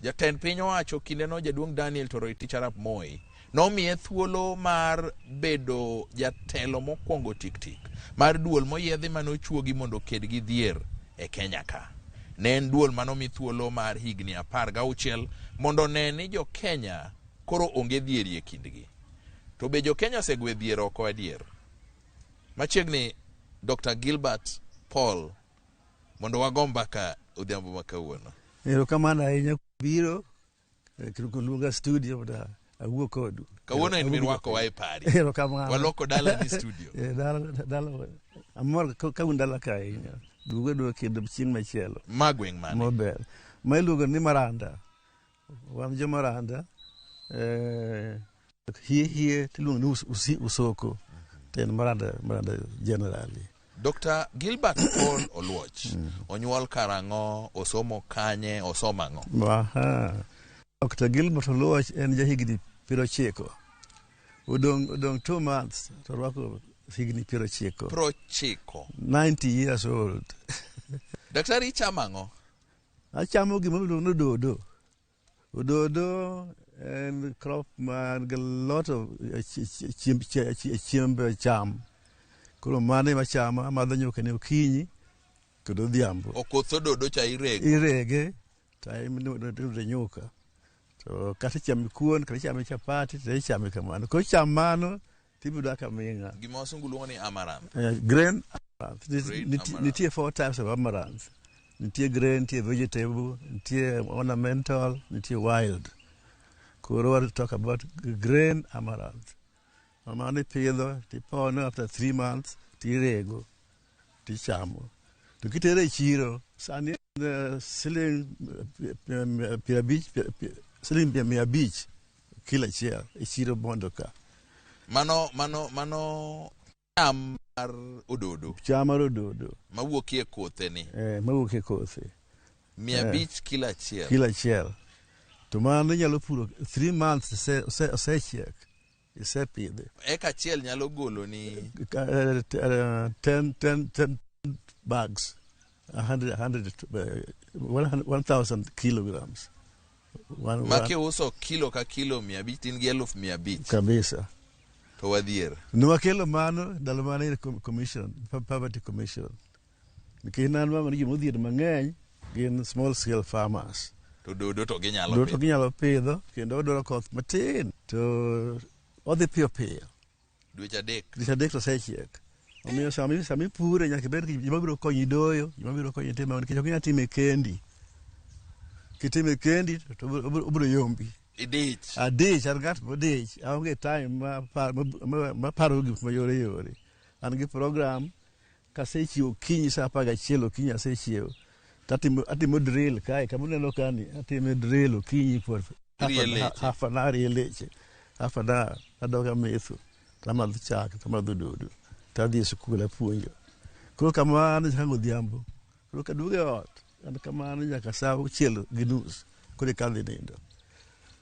jatend piny owacho kindeno jaduong' Daniel Toroitich arap Moi nomiye thuolo mar bedo jatelo mokwongo tik tik mar duol moyiedhi manochuogi mondo oked gi dhier e Kenya ka. Ne en duol manomi thuolo mar higni 16 mondo one ni jo Kenya koro onge dhier e kindgi. To be jo Kenya osegwe dhier oko adier? Machiegni Dr. Gilbert Paul mondo wago mbaka odhiambo ma kawuono. Erokamano ahinya biro luonga studio mondo awuo kodu. Kawuono en mirwakowa e pari. Erokamano. Waloko dala ni studio. Dala amor ka un dala ka ahinya. Duogo duogo kendo chieng' machielo. Ma gweng' mane? Maber. Ma iluongo ni Maranda. Wan jo Maranda. Hie hie tiluongo ni Usoko. To en Maranda, Maranda generally. Dr. Gilbert Paul Oluoch onyuol karang'o, osomo kanye, osomo ang'o? Aha. Dr. Gilbert Oluoch en jahigni 90. Odong' 2 months to orwako higni 90. 90. 90 years old. Daktari ichamo ang'o? Achamo gima iluongo ni ododo. Ododo en crop man gi lot of chiemb cham. Koro mano ema achamo, amadho nyuka ne okinyi kod odhiambo. Okoth ododo cha irego. Irege to ilude nyuka. To kata ichame kuon, kata ichame chapati, to ichame kamano. Koro icham mano tibiro dak aming'a. Gima wasungu luongo ni amaranth. Grain amaranth. Nitie 4 types of amaranth. Nitie grain, nitie vegetable, nitie ornamental, nitie wild. Koro wa talk about grain amaranth. Mano ipidho, tipono after 3 months, tirego, tichamo. To kitere e chiro, sani siling 50, siling 500 kilo achiel e chiro Bondo ka. Mano cham mar ododo. Cham mar ododo. Mawuok e kothe ni. Mawuok e kothe. 500 kilo achiel. Kilo achiel. To mano inyalo puro 3 months osechiek. Isepidhe. Eka achiel nyalo golo ni 10 bags, 1,000 kilograms. Ma kiuso kilo ka kilo 500 tin gi 500,000. Kabisa. To wadhier. Nwakelo mano ndalo mane commission, poverty commission. Nikech nanwang'o ni joma odhier mang'eny gin small scale farmers. To dodo to ginyalo pidho. Dodo to ginyalo pidho kendo odwaro koth matin to odhi piyo piyo. Dweche 3. Dweche 3 to osechiek. Omiyo sama ipure nyaka ibed gi joma biro konyi doyo, joma biro konyi timo nikech ok inyal time kendi. Kitime kendi to obiro yombi. Idich. Adich, an ng'at modich. Aonge time ma paro gik mayore yore. An gi program kasechiwo okinyi saa 11 okinyi asechiewo. To atimo drill kae, kama uneno kani, atimo drill okinyi for Irie leche. half an hour, rie leche. Half an hour, adok ametho, tamadho chak, tamadho dodo, tadhi e sikul apuonjo. Koro kamano nyaka godhiambo. Koro kaduogo e ot, an kamano nyaka sa 6:30, koro eka adhi nindo.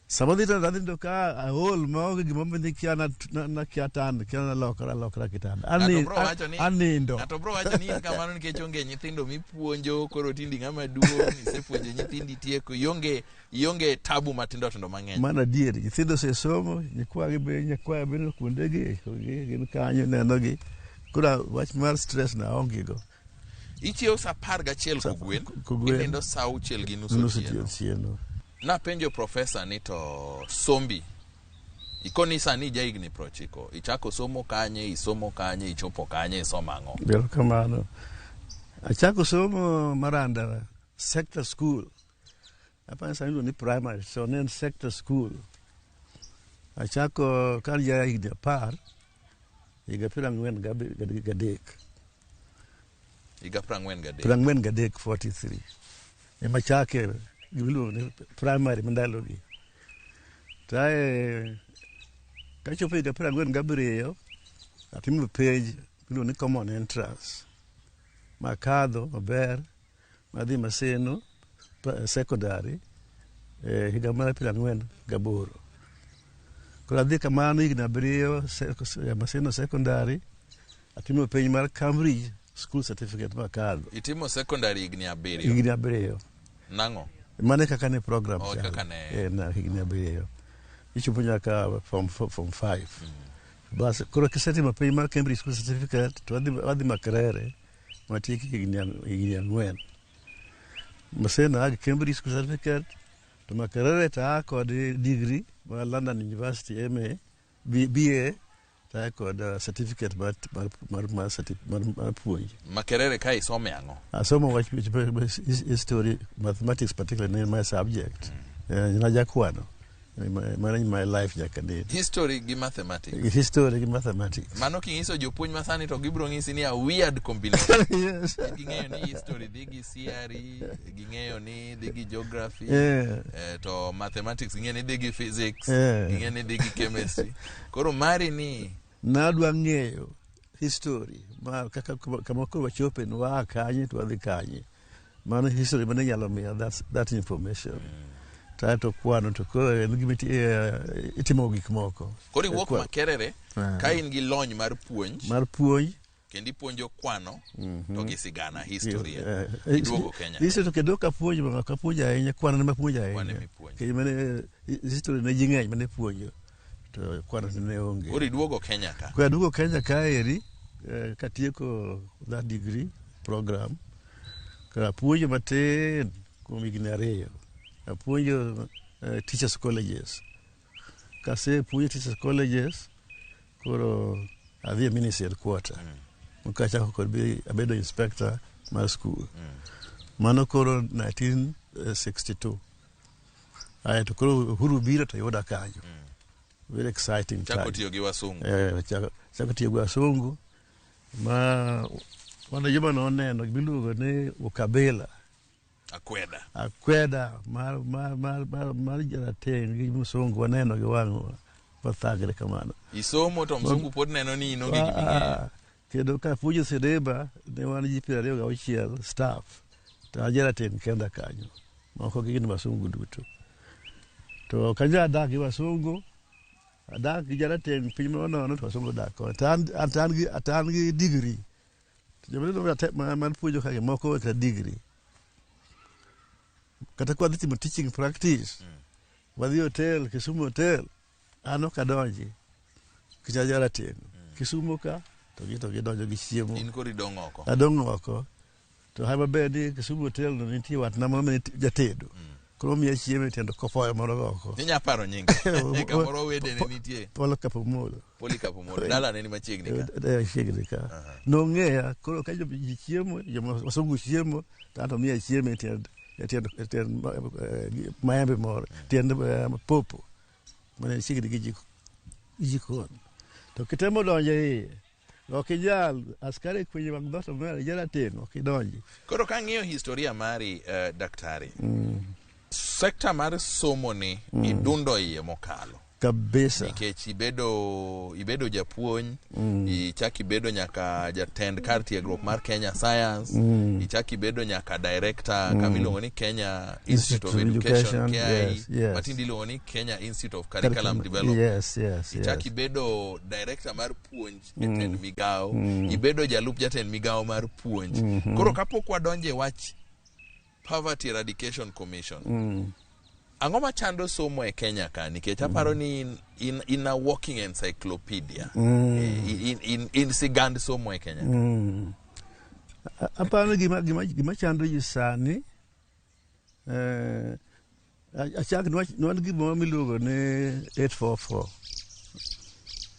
Sama adhi to adhi nindo ka aol maonge gima kia nakia tan, kia nalokora alokora kitanda. Ng'ato bro wacho ni Anindo. Ng'ato bro wacho ni in kamano nikech onge nyithindo mipuonjo, koro tindi ng'ama duong', isepuonjo nyithindi tieko, ionge tabu matindo tindo mang'eny. Mano adier, nyithindo osesomo, nyikwagi be, nyakwaya be kuondegi, gin kanyo nenogi. Koro wach mar stress na aonge go. Ichiew sa 11 kogwen, kogwen. inindo sa 6:30 Nus otieno. otieno. Napenjo profesa ni to sombi, ikoni sani ija higni 90, ichako somo kanye, isomo kanye, ichopo kanye, isomo ang'o? Erokamano. Achako somo Maranda Sector School. Apani sani iluongo ni primary, so ne en sector school. Achako ka an ja higni 10, higa 43. Higa 43. 43, 43. Ema chake gimiluongo ni primary mandalogi. Tae kachopo higa 47, atimo penj miluongo ni common entrance. Makadho maber, madhi Maseno secondary, higa mar 48. Koro adhi kamano higni 7 Maseno secondary, atimo penj mar Cambridge School Certificate makadho. Itimo secondary higni 7. Higni 7. Nang'o? Mano e kaka ne program Oh, chalo. kaka ne. Na higni 7. Ichopo nyaka form 5. Bas, koro kisetimo penj mar Cambridge School Certificate, to wadhi Makerere, matiek higni 4. Maseno aa gi Cambridge School Certificate, to Makerere to aa kod degree mar London University MA, BA, to aa kod certificate mar puonj. Makerere ka isome ang'o? Asomo wach history, mathematics particularly ne my subject. Najakwano. Mano my life nyaka nene. History gi mathematics. History gi mathematics. Mano king'iso jopuonj masani to gibiro ng'isi ni a weird combination. Yes. Ging'eyo ni history dhi gi CRE, ging'eyo ni dhi gi geography, to mathematics ging'eyo ni dhi gi physics, ging'eyo ni dhi gi chemistry. Koro mari ni nadwa ng'eyo history mar kaka kama koro wachope ni waa kanye to wadhi kanye. Mano history mane nyalo miya that information. To kwano to koro en gima itimo gik moko. Koro iwuok Makerere ka in gi lony mar puonj. Mar puonj. Kendo ipuonjo kwano to gi sigana, history. Iduogo Kenya. History to kendo ok apuonj, ok apuonj ahinya, kwano ema apuonjo ahinya. Kwano ema ipuonjo. Kendo mane history ne ji ng'eny mane puonjo. To kwano ne onge. Koro iduogo Kenya ka. Koro aduogo Kenya kaeri, katieko that degree program. Koro apuonjo matin kuom higni 2. Apuonjo teachers colleges. Kasepuonjo teachers colleges, koro adhi e ministry headquarter. Mokachako kod abedo inspector mar school. Mano koro 1962. Ae to koro Uhuru biro to yuda kanyo. Very exciting time. Chako tiyo gi wasungu. Chako tiyo gi wasungu. Ma mano joma noneno gimiluongo ni ukabila. Akweda. Akweda mar jarateng' gi msungu waneno gi wang'wa wathagre kamano. Isomo to msungu pod neno ni in onge gima ing'eyo. Kendo ka puonjo Sedeba ne wan ji 26 staff to an jarateng' kenda kanyo. Moko gin wasungu duto. To ok anyal dak gi wasungu, adak gi jarateng' piny moro nono to wasungu dak kode. To an gi degree. To joma neno man puonjo ka moko kata degree. Kata kwa dhi timo teaching practice, wadhi hotel, Kisumu hotel, an ok adonji, nikech an jarateng'. Kisumu ka, to gidonjo gi chiemo. In koro idong' oko. Adong' oko. To hae maber ni Kisumu hotel no nitie watna moro mane jatedo. Koro miya chiemo e tiend kofoyo moro oko. Inya paro nyinge. Kamoro wedene nitie. Polycarp Omolo. Polycarp Omolo. Dalane ni machiegni ka. Chiegni ka. Nong'eya, koro ka ji chiemo, joma wasungu chiemo, to an to miya chiemo e tiend maembe moro, tiend popo mane chiegni gi jikon. To kitemo donjo iye, Ok inyal, askari kwenye mag dhoot omera, jarateng', ok idonji. Koro kang'iyo historia mari, daktari, sekta mar somo ni idundo iye mokalo. Kabisa. Nikech ibedo japuonj, ichak ibedo nyaka jatend kar tiegruok mar Kenya Science, ichak ibedo nyaka director kama iluongo ni Kenya Institute of Education, KIE, matinde iluongo ni Kenya Institute of Curriculum Development. Ichak ibedo director mar puonj e tend migawo, ibedo jalup jatend migawo mar puonj. Koro kapok wadonjo e wach Poverty Eradication Commission, ang'o machando somo e Kenya ka? Nikech aparo ni in a walking encyclopedia. In sigand somo e Kenya. Aparo gima chando ji sani, achak nwan gimoro miluongo ni 844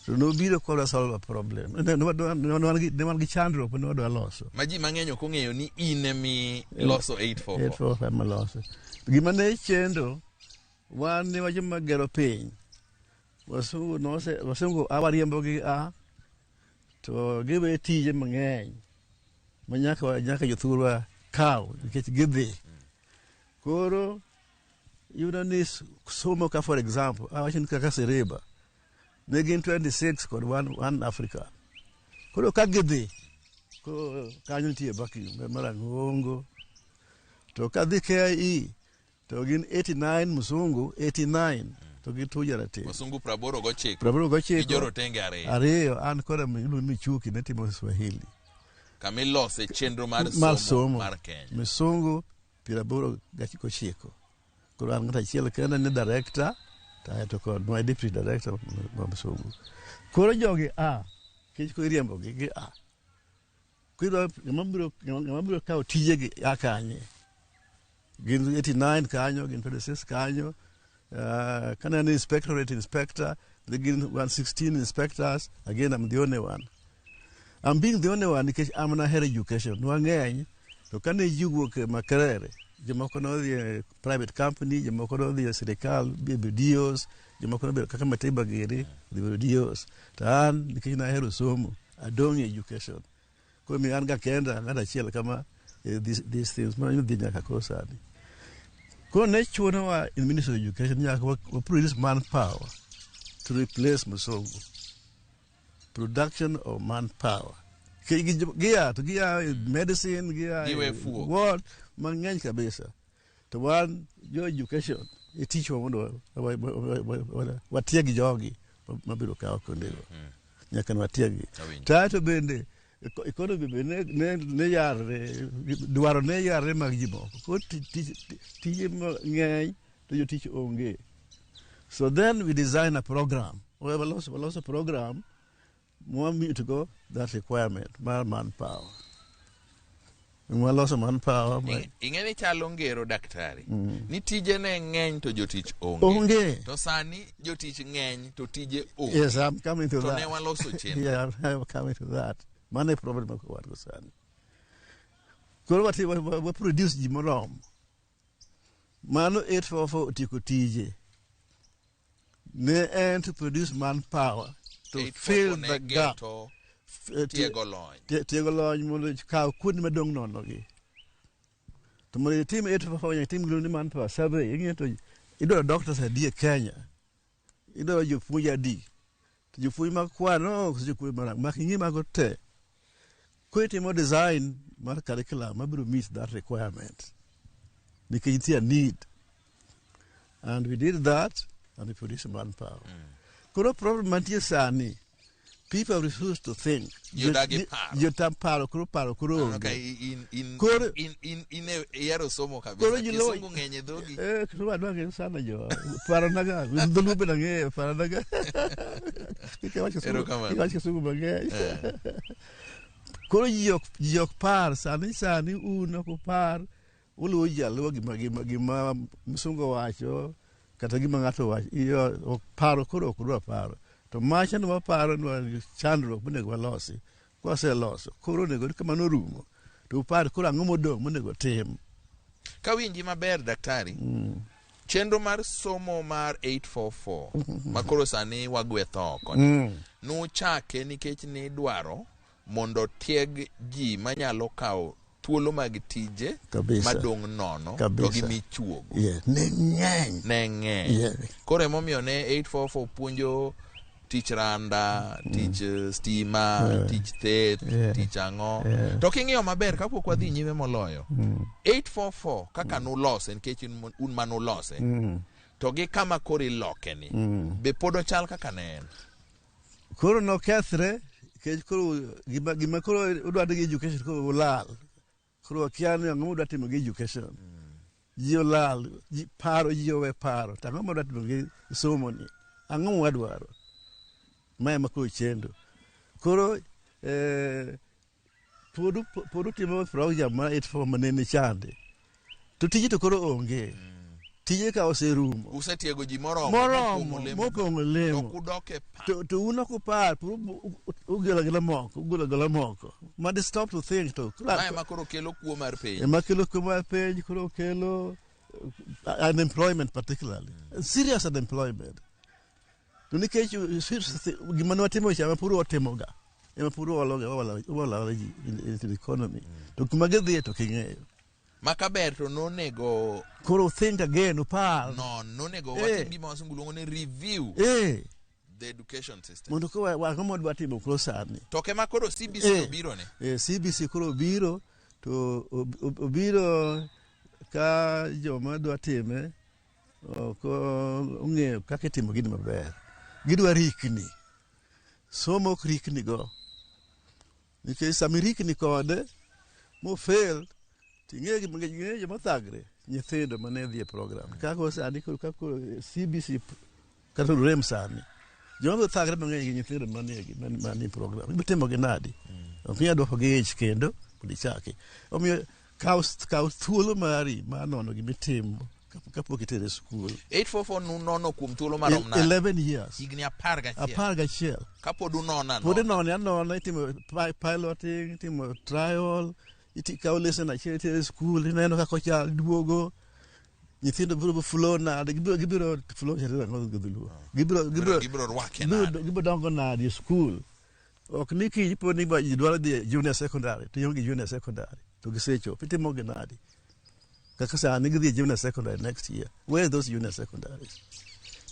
to nobiro kodwa solve a problem. Ne wan gi chandruok mane wadwa loso. Ma ji mang'eny ok ong'eyo ni in emi loso 844. 844 ema loso. Gima ne chendo, wan ne wajoma gero piny. Wasungu a wariembogi a to giwe tije mang'eny ma nyaka jothurwa kaw nikech gidhi. Koro iyudo ni somo ka, for example, awacho ni kaka Siriba ne gin 26 kod one Africa. Koro ka gidhi, koro kanyo nitie vacuum marang'ongo. To kadhi KIE to gin 89 musungu, 89 to gi 2 jarateng'. Wasungu 89. 89. Gi jorotenge 2. 2, an koda Michuki ne timo Swahili. Kama ilose chenro mar mar somo somo mar Kenya. Misungu 89. Koro an ng'ato achiel kende ne director, to kod my deputy director ma msungu. Koro jogi a, kech ko iriembogi gi a. Koro ng'ama biro kawo tijegi a kanye? Gin 89 kanyo, gin 26 kanyo. Kaneno inspectorate inspector, they gin 116 inspectors. Again, I'm the only one. I'm being the only one nikech am nahero education. Nwang'eny, to kane ji wuok e Makerere, jomoko nodhi e private company, jomoko nodhi e sirikal, bedo DOs, jomoko nobedo kaka Matiba giri, dhi bedo DOs. To an, nikech nahero somo, adong' e education. Koro miyo an ga kenda, ng'ato achiel kama, these things, ma dhi nyaka koro sani. Koro ne chunowa in Ministry of Education, nyaka wa produce manpower to replace Musungu. Production of manpower. Gia to gia medicine, gia Giwe fuok. What mang'eny kabisa. To wan jo education, e tichwa mondo watieg jogi mabiro kawo kuondego. Nyaka ne watieggi. Awinjo. To bende economy be ne yarre, dwaro ne yarre mag ji moko. Koro tije mang'eny to jotich onge. So then we design a program. We waloso program mwa meet go that requirement mar manpower. Waloso manpower. Ing'e ni chalo ngero daktari. Ni tije ne ng'eny to jotich onge. Onge. To sani jotich ng'eny to tije onge. Yes, I'm coming to To that. ne waloso chenro. Yeah, I'm coming to that. Mano e problem ma wan go sani. Koro wa produce ji moromo. Mano 844 otieko tije. Ne en to produce manpower to 844 fill ne the gap. geto tiego lony. Tiego lony mondo kaw kuonde madong' nono gi. To mondo itim 844 nyaka itim gimiluongo ni manpower survey. Ing'eyo to idwaro doctors adi e Kenya? Idwaro jopuonj adi? To jopuonj makwar no koso jopuonj marang'? Mak ing'i mago te. Koro itimo design mar curriculum mabiro meet that requirement. Nikech nitie a need. And we did that and we produced manpower. Koro problem mantie sani, people have refused to think. Ji odagi paro. Ji otam paro, koro paro koro Aneno onge. ka in e ihero somo kabisa. Koro ji lo- Kisungu ng'eny e dhogi. Kisungu adwa ng'eyo sana jo. Paro naga, dholuo bende ang'eyo, paro naga. Kik awach kisungu, Erokamano. kik awach kisungu mang'eny. Koro ji ok par, sani un ok upar, uluwo ji aluwa gima msungu owacho, kata gima ng'ato owacho, iyo, ok paro, koro ok udwa paro. To macha ne waparo ni wan gi chandruok monego walosi. Kwaseloso, koro onego ni kamano orumo. To upar koro ang'o modong' monego tim. Kawinji maber daktari, chenro mar somo mar 844 ma koro sani wagwe tho oko ni, nuchake nikech nidwaro Mondo tieg ji manyalo kawo thuolo mag tije Kabisa. madong' nono to Kabisa. gi michuogo. Yeah. Ne ng'eny. Ne ng'eny. Yeah. Koro emomiyo ne 844 puonjo tich randa, tich stima, tich theth, tich ang'o. To king'iyo maber kapok wadhi nyime moloyo, 844 kaka nulose nikech un manulose to gi kama koro iloke ni be pod ochal kaka ne en. Koro nokethre nikech koro gima koro udwa gi education koro olal. Koro wakia ni ang'o mudwa timo gi education. Ji olal, ji paro, ji owe paro. To ang'o mwadwa timo gi somo ni? Ang'o mwadwaro? Ma ema koro chendo. Koro pod utimo program mar 84 manene chande. To tije to koro onge. Tije ka oserumo. Usetiego ji moromo Moromo, mopong'o lemo. To kudok e pa. To un ok upar, ugolo agola moko, ugolo agola moko. Madi stop to think to. Ma ema koro kelo kuo mar penj. Ema kelo kuo mar penj, koro kelo unemployment particularly. Serious unemployment. To nikech gima ne watimo cha ema pod watimoga. Ema pod waologa, waolo ji in the economy. To kuma gidhiye to ok ing'eyo. Ma kaber to nonego Koro think again, upar. No, nonego watim gima wasungu luongo ni review the education system. Mondo koro ang'o mwadwa timo koro sani. To kema koro CBC obiro ni. CBC koro obiro to obiro ka joma dwa time ok ong'eyo kaka itimo gini maber. Gidwa rikni. Somo ok rikni go. Nikech sama irikni kode mofail ting'eyo gima ng'eyo joma thagre nyithindo mane dhi e program. Kaka sani koro kaka CBC kata rem sani. Joma biro thagre mang'eny gi nyithindo manie program. Ibiro timo gi nadi? Ok inyal duoko gi ich kendo mondo ichaki. Omiyo kaw thuolo mari mar nono gima itimo kapok itere e skul. 844 nunono kuom thuolo marom nade? 11 years. Higni 11. 11. Kapod unono Pod anona. inone anona, itimo piloting, itimo trial, ikawo lesson achiel itere e skul, ineno kaka ochal, duogo. Nyithindo biro flow nade, gibiro flow chalo nang'o gi dholuo. Gibiro rwake nade. Gibiro dongo nade e skul. Ok ni kipo ni ji dwaro dhi junior secondary, to ionge junior secondary, to gisechopo, itimo gi nade. Kaka sani gidhi e junior secondary next year. Where are those junior secondaries?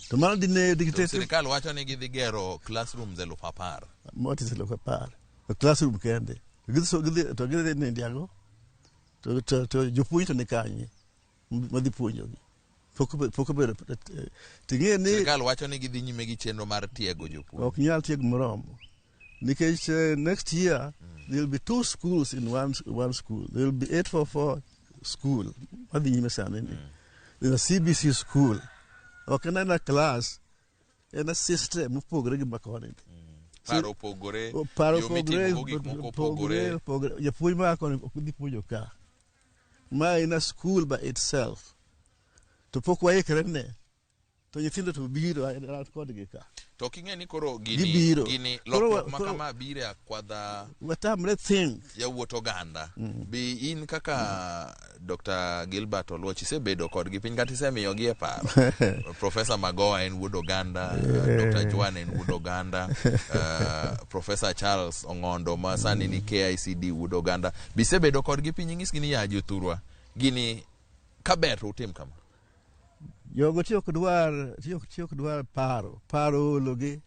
To mano dine To sirikal wacho ni gidhi gero classrooms 10,000. What is 10,000? A classroom kende. To gidhi nindi ang'o? To jopuonj to ni kanye? Madhi puonjogi. Pok obedo. Ting'e ni Sirikal wacho ni gidhi nyime gi chenro mar tiego jopuonj. Ok nyal tieg moromo. Nikech next year there will be 2 schools in one school. There will be 844 school. Madhi nyime sani ni. There's a CBC school. Ok en a class, en a system mopogore gi makoni ni. Paro opogore, Paro yo mitimogo gik moko opogore. Opogore. Japuonj ma koni ok dhi puonjo ka. Ma en a school by itself. To pok waikre ne. To nyithindo to biro an kodgi ka. To king'e ni koro Gibiro. gini Koro lokruok ma kama biro e akwadha Watamre think. yawuot oganda. Be in kaka Dr. Gilbert Oluoch isebedo kodgi piny kata isemiyogi e paro. Professor Magoha en wuod oganda, Dr. Joan en wuod oganda, Professor Charles Ong'ondo ma sani ni KICD wuod oganda. Be isebedo kodgi piny inyisgi ni ya jothurwa gini kaber to utim kama. Jogo tiyo ok dwar paro, paro ologi.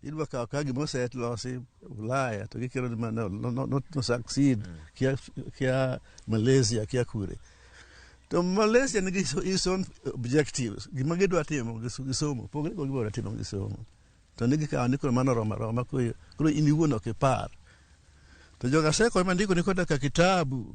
Idwa kawo ka gima oselosi Ulaya to gikelo ni no succeed kia Malaysia kia kure. To Malaysia nigi its own objectives. Gima gidwa timo gi somo, pogre go gima timo gi somo. To nigi kawo ni koro mano roma roma koro in iwuon ok ipar. To joga seko ema ndiko ni koda ka kitabu.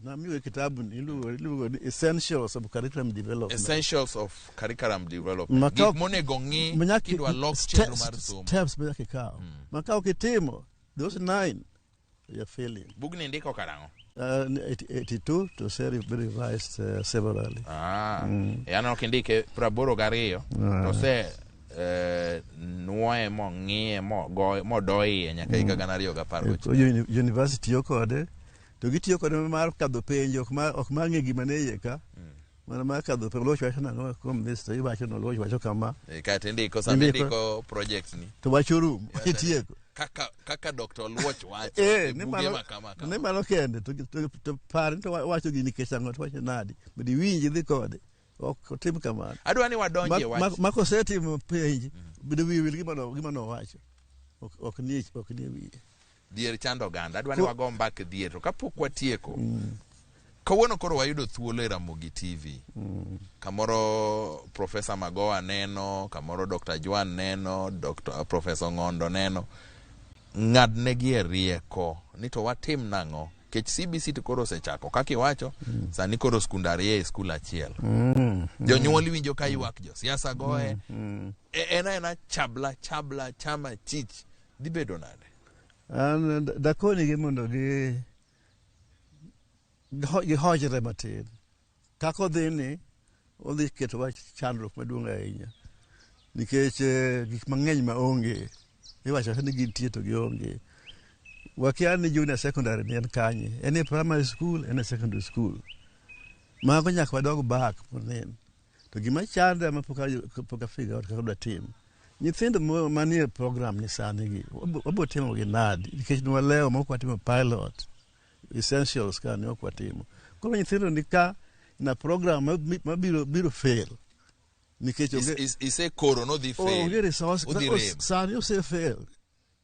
Namiyo kitabu ni iluongo ni Essentials of Curriculum Development. Essentials of Curriculum Development. Gik monego ng'i kidwa lok chenro mar somo. Steps manyaka ikaw. Ma ka ok itimo, those 9, you are failing. Bugni ndiko karang'o? 82 to say revised severally. Aneno kindike 82 to se nuoye mong'iye modoiye nyaka higa 2019. University tiyo kode. To gitiyo kode mar kadho penj, ok mar ng'e gima ne iye ka. Mana mar kadho penj, Oluoch wacho nang'o kuom this, to iwacho ni Oluoch wacho kama. Kaeto indiko, sama indiko project ni. To wach orumo, itieko. Kaka kaka Dr. Oluoch wacho Eh, e ni buge mano ma kama kama. ni mano kende to, to, to par ni to wacho gini nikech ang'o to wacho nadi mondo iwinj idhi kode ok otim kamano. Adwa ni wadonje Ma- wach. ma- ma kosetimo penj bedo wiye wil gima no- gima nowacho ok ok nie ok nie wiye. Dhier chando oganda. Adwa ni Ko- wago mbak dhier to kapok watieko. Kawuono koro wayudo thuolo e Ramogi TV. Kamoro Profesa Magoha neno, kamoro Dr. Juan neno, Dr. Profesa Ng'ondo neno. Ng'adnegi e rieko ni to watim nang'o? Kech CBC to koro osechako kaka iwacho, sani koro skunde ariyo e skul achiel. Jonyuol iwinjo ka ywak, josiasa goye. E- En aena chabla chabla chama chich. Dhi bedo nade? An dakonigi mondo gi gihojre matin. Kaka odhi ni, odhi ketowa chandruok maduong' ahinya. Nikech eh, gik mang'eny ma onge, iwacho ni gintie to gionge. Wakia ni junior secondary ni en kanye, en e primary school, en e secondary school. Mago nyaka wadog back monen. To gima chanda ma pok a- pok a figure out kaka dwa tim. Nyithindo mo- manie program ni sani gi, wabo wabo timo gi nadi? Nikech nwalewo ma ok watimo pilot essentials ka ne ok watimo. Koro nyithindo ni ka na program mabiro biro fail. Nikech Is- onge is- Isekoro nodhi fail. onge resource. Odhi rem. Sani ose fail.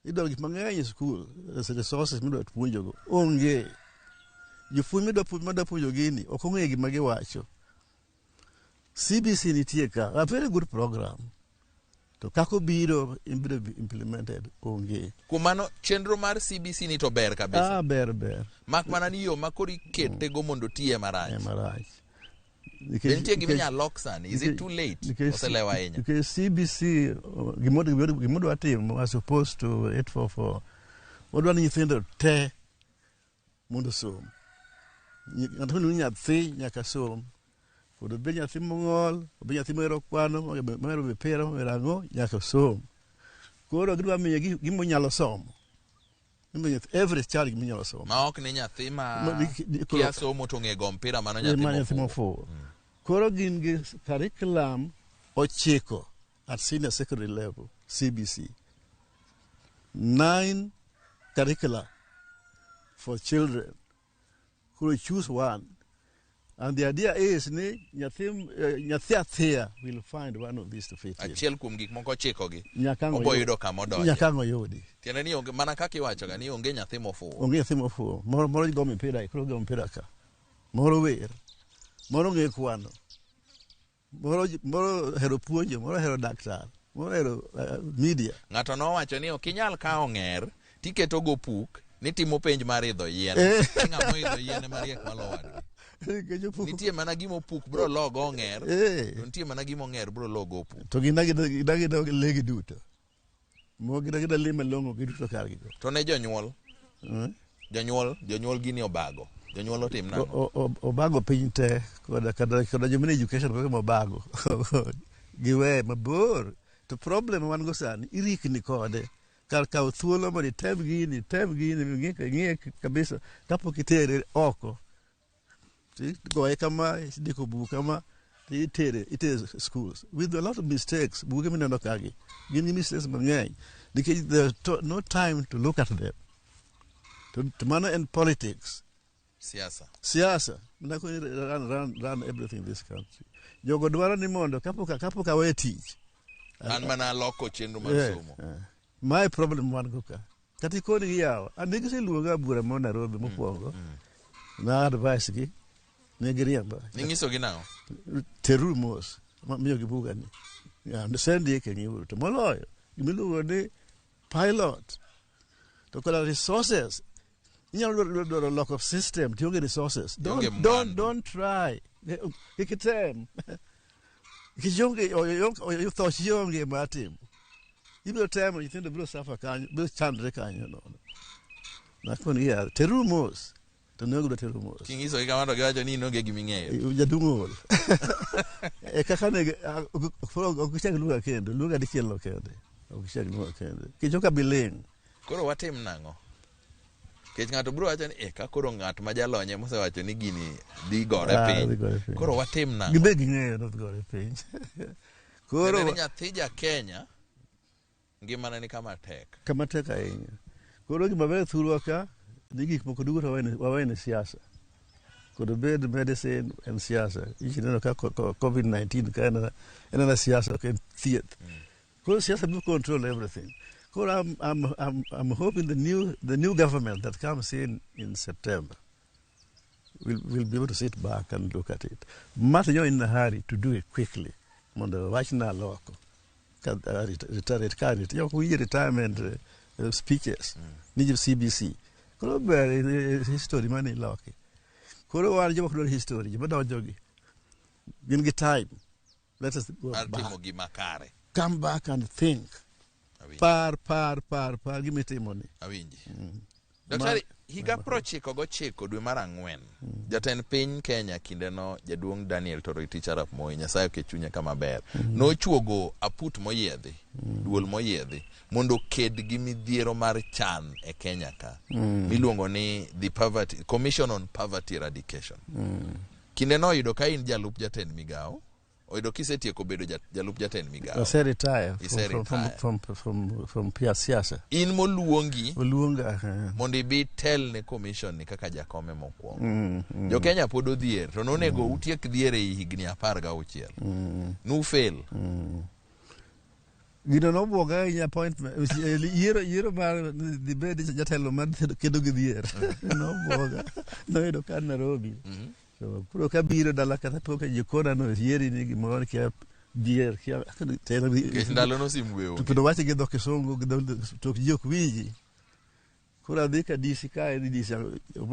Idwaro gik mang'eny e skul, resources midwa puonjogo onge. Jopuonj midwa puonj madwa puonjo gini ok ong'eyo gima giwacho. CBC nitie ka, a very good program. To kaka obiro ibiro be implemented onge. Kuom mano chenro mar CBC ni to ber kabisa. Ah, ber ber. Mak mana ni yo ma koro ikete go mondo otiye marach. E marach. Be nitie gima inyalo lok sani? Is it too late? Oselewo ahinya. Nikech CBC gimodwa timo as opposed to 844 wadwa ni nyithindo te mondo osom. Ng'ato miluongo ni nyathi nyaka som. Mondo obed nyathi mong'ol, obed nyathi mohero kwano, mohero mipira, mohero ang'o, nyaka osom. Koro gidwa miye gima onyalo somo. Gima nyathi- Every child gima onyalo somo. Ma ok ni nyathi ma Ma- koro- kia somo to ong'e go mpira mano nyathi Ma nyathi mofuwo. mofuwo. Koro gin gi curriculum ochiko at senior secondary level, CBC. 9 curricula for children. Koro choose one. And the idea is ni nyathi nyathi athia will find one of these to fit in. Achiel kuom gik moko ochikogi. Nyaka ang' Obo oyud- yudo kama odonje. Nyaka ang' oyudi. Tiende ni onge mana kaka iwacho ga ni onge nyathi mofuwo. Onge nyathi mofuwo. Moro moro go mipira, koro go mpira ka. Moro wer. Moro ng'e kwano. Moro moro hero puonjo, moro hero daktar, moro hero media. Ng'ato nowacho ni ok inyal kawo ng'er tiketo go puk nitimo penj mar idho yien. Eh. Ni ng'ama oidho yien ema riek malo wadgi. Nitie mana gima opuk bro logo ong'er. Eh. To nitie mana gima ong'er bro logo opuk. To gin agida le gi duto. Mo gin agida le malong'o giduto kargi go. To ne jonyuol, Eh? jonyuol, jonyuol gini obago. Jonyuol otim nang'o? Obago piny te koda koda koda joma ni education kaka mobago giweye mabor to problem wan go sani irikni kode kar kawo thuolo mondo item gini item gini ing'iye kabisa kapok itere oko tigoye kama indiko buk kama itere itere schools with a lot of mistakes buge mineno kagi gin gi mistakes mang'eny nikech there to, no time to look at them to, to mano en politics Siasa. siasa mana koni run, run, run everything in this country jogo dwaro ni mondo kapok kapok awe tich An mana loko chenro mar Eh, somo. eh. Mae problem wan go ka kata ikoni gi yawa an ne giseluonga bura mo Nairobi mokwongo na advice gi ne giriemba Ning'isogi nang'o? teruru mos miyogi bugani sendike ng'iuru to moloyo gimiluongo ni pilot to koda resources inyalo dwaro dwaro loko system to ionge resources don't, Ionge don't, don't try kik item nikech ionge thoch ionge mar timo ibiro temo nyithindo biro suffer kanyo biro chandre kanyo nono nakoni ya teruru mos to ne ok teru mos King'isogi kamano to giwacho ni in onge gima ing'eyo. jaduong' ol e kaka ne koro ok gichak luonga kendo luonga dichiel no kende ok gichak luonga kendo nikech ok abi ling' Koro watim nang'o? Nikech ng'ato biro wacho ni eh, ka koro ng'at ma jalony ema osewacho ni gini dhi gore Ah, piny. dhi gore piny. Koro watim nang'o? Gibe ging'eyo ni odhi gore piny koro Tiende ni nyathi ja Kenya Ngimane ni kama tek. Kama tek ahinya. Koro gima ber thurwa ka ni gik moko duto wawene siasa. Kod obed medicine en siasa. Ichi neno ka COVID-19 ka en en siasa ok en thieth. Koro siasa biro control everything. Koro I'm hoping the new government that comes in September will be able to sit back and look at it. Martin, you're in a hurry to do it quickly. Mondo wachna loko. Ka retire ka yo winjo retirement speeches ni CBC. Koro ber history mane iloki. Koro wan joma ok dwar history, joma donjogi. Gin gi time. Let us go Mar back. timo gima kare. Come back and think. Awinji. Par, par, par, par gimitimoni. Awinji. Daktari, higa 99 dwe mar 4, jatend piny Kenya kindeno jaduong' Daniel Toroitich arap Moi, Nyasaye oket chunye kama ber, nochuogo aput moyiedhi, duol moyiedhi mondo oked gi midhiero mar chan e Kenya ka, miluongo ni the Poverty Commission on Poverty Eradication. Kindeno oyudo ka in jalup jatend migawo, oyudo kisetieko bedo jalup jatend migawo. Ose retire Ise from, retire. from siasa. In moluongi Oluonga. Mondo ibi tel ne commission ni kaka jakome mokwongo. Jo Kenya pod odhier to nonego utiek dhier ei higni 16. Nufel. Gino nobuoga ahinya, appointment yiero mar dhi bed jatelo mar kedo gi dhier nobuoga. Noyudo ka an Nairobi. So, koro kabiro dala kata pok jikona no yieri ni gimoro kia dhier kia tero. Nikech ndalono simu be onge. To kendo wache gi dho Kisungu gi dho to ji ok winji. Koro adhi ka DC kae ni DC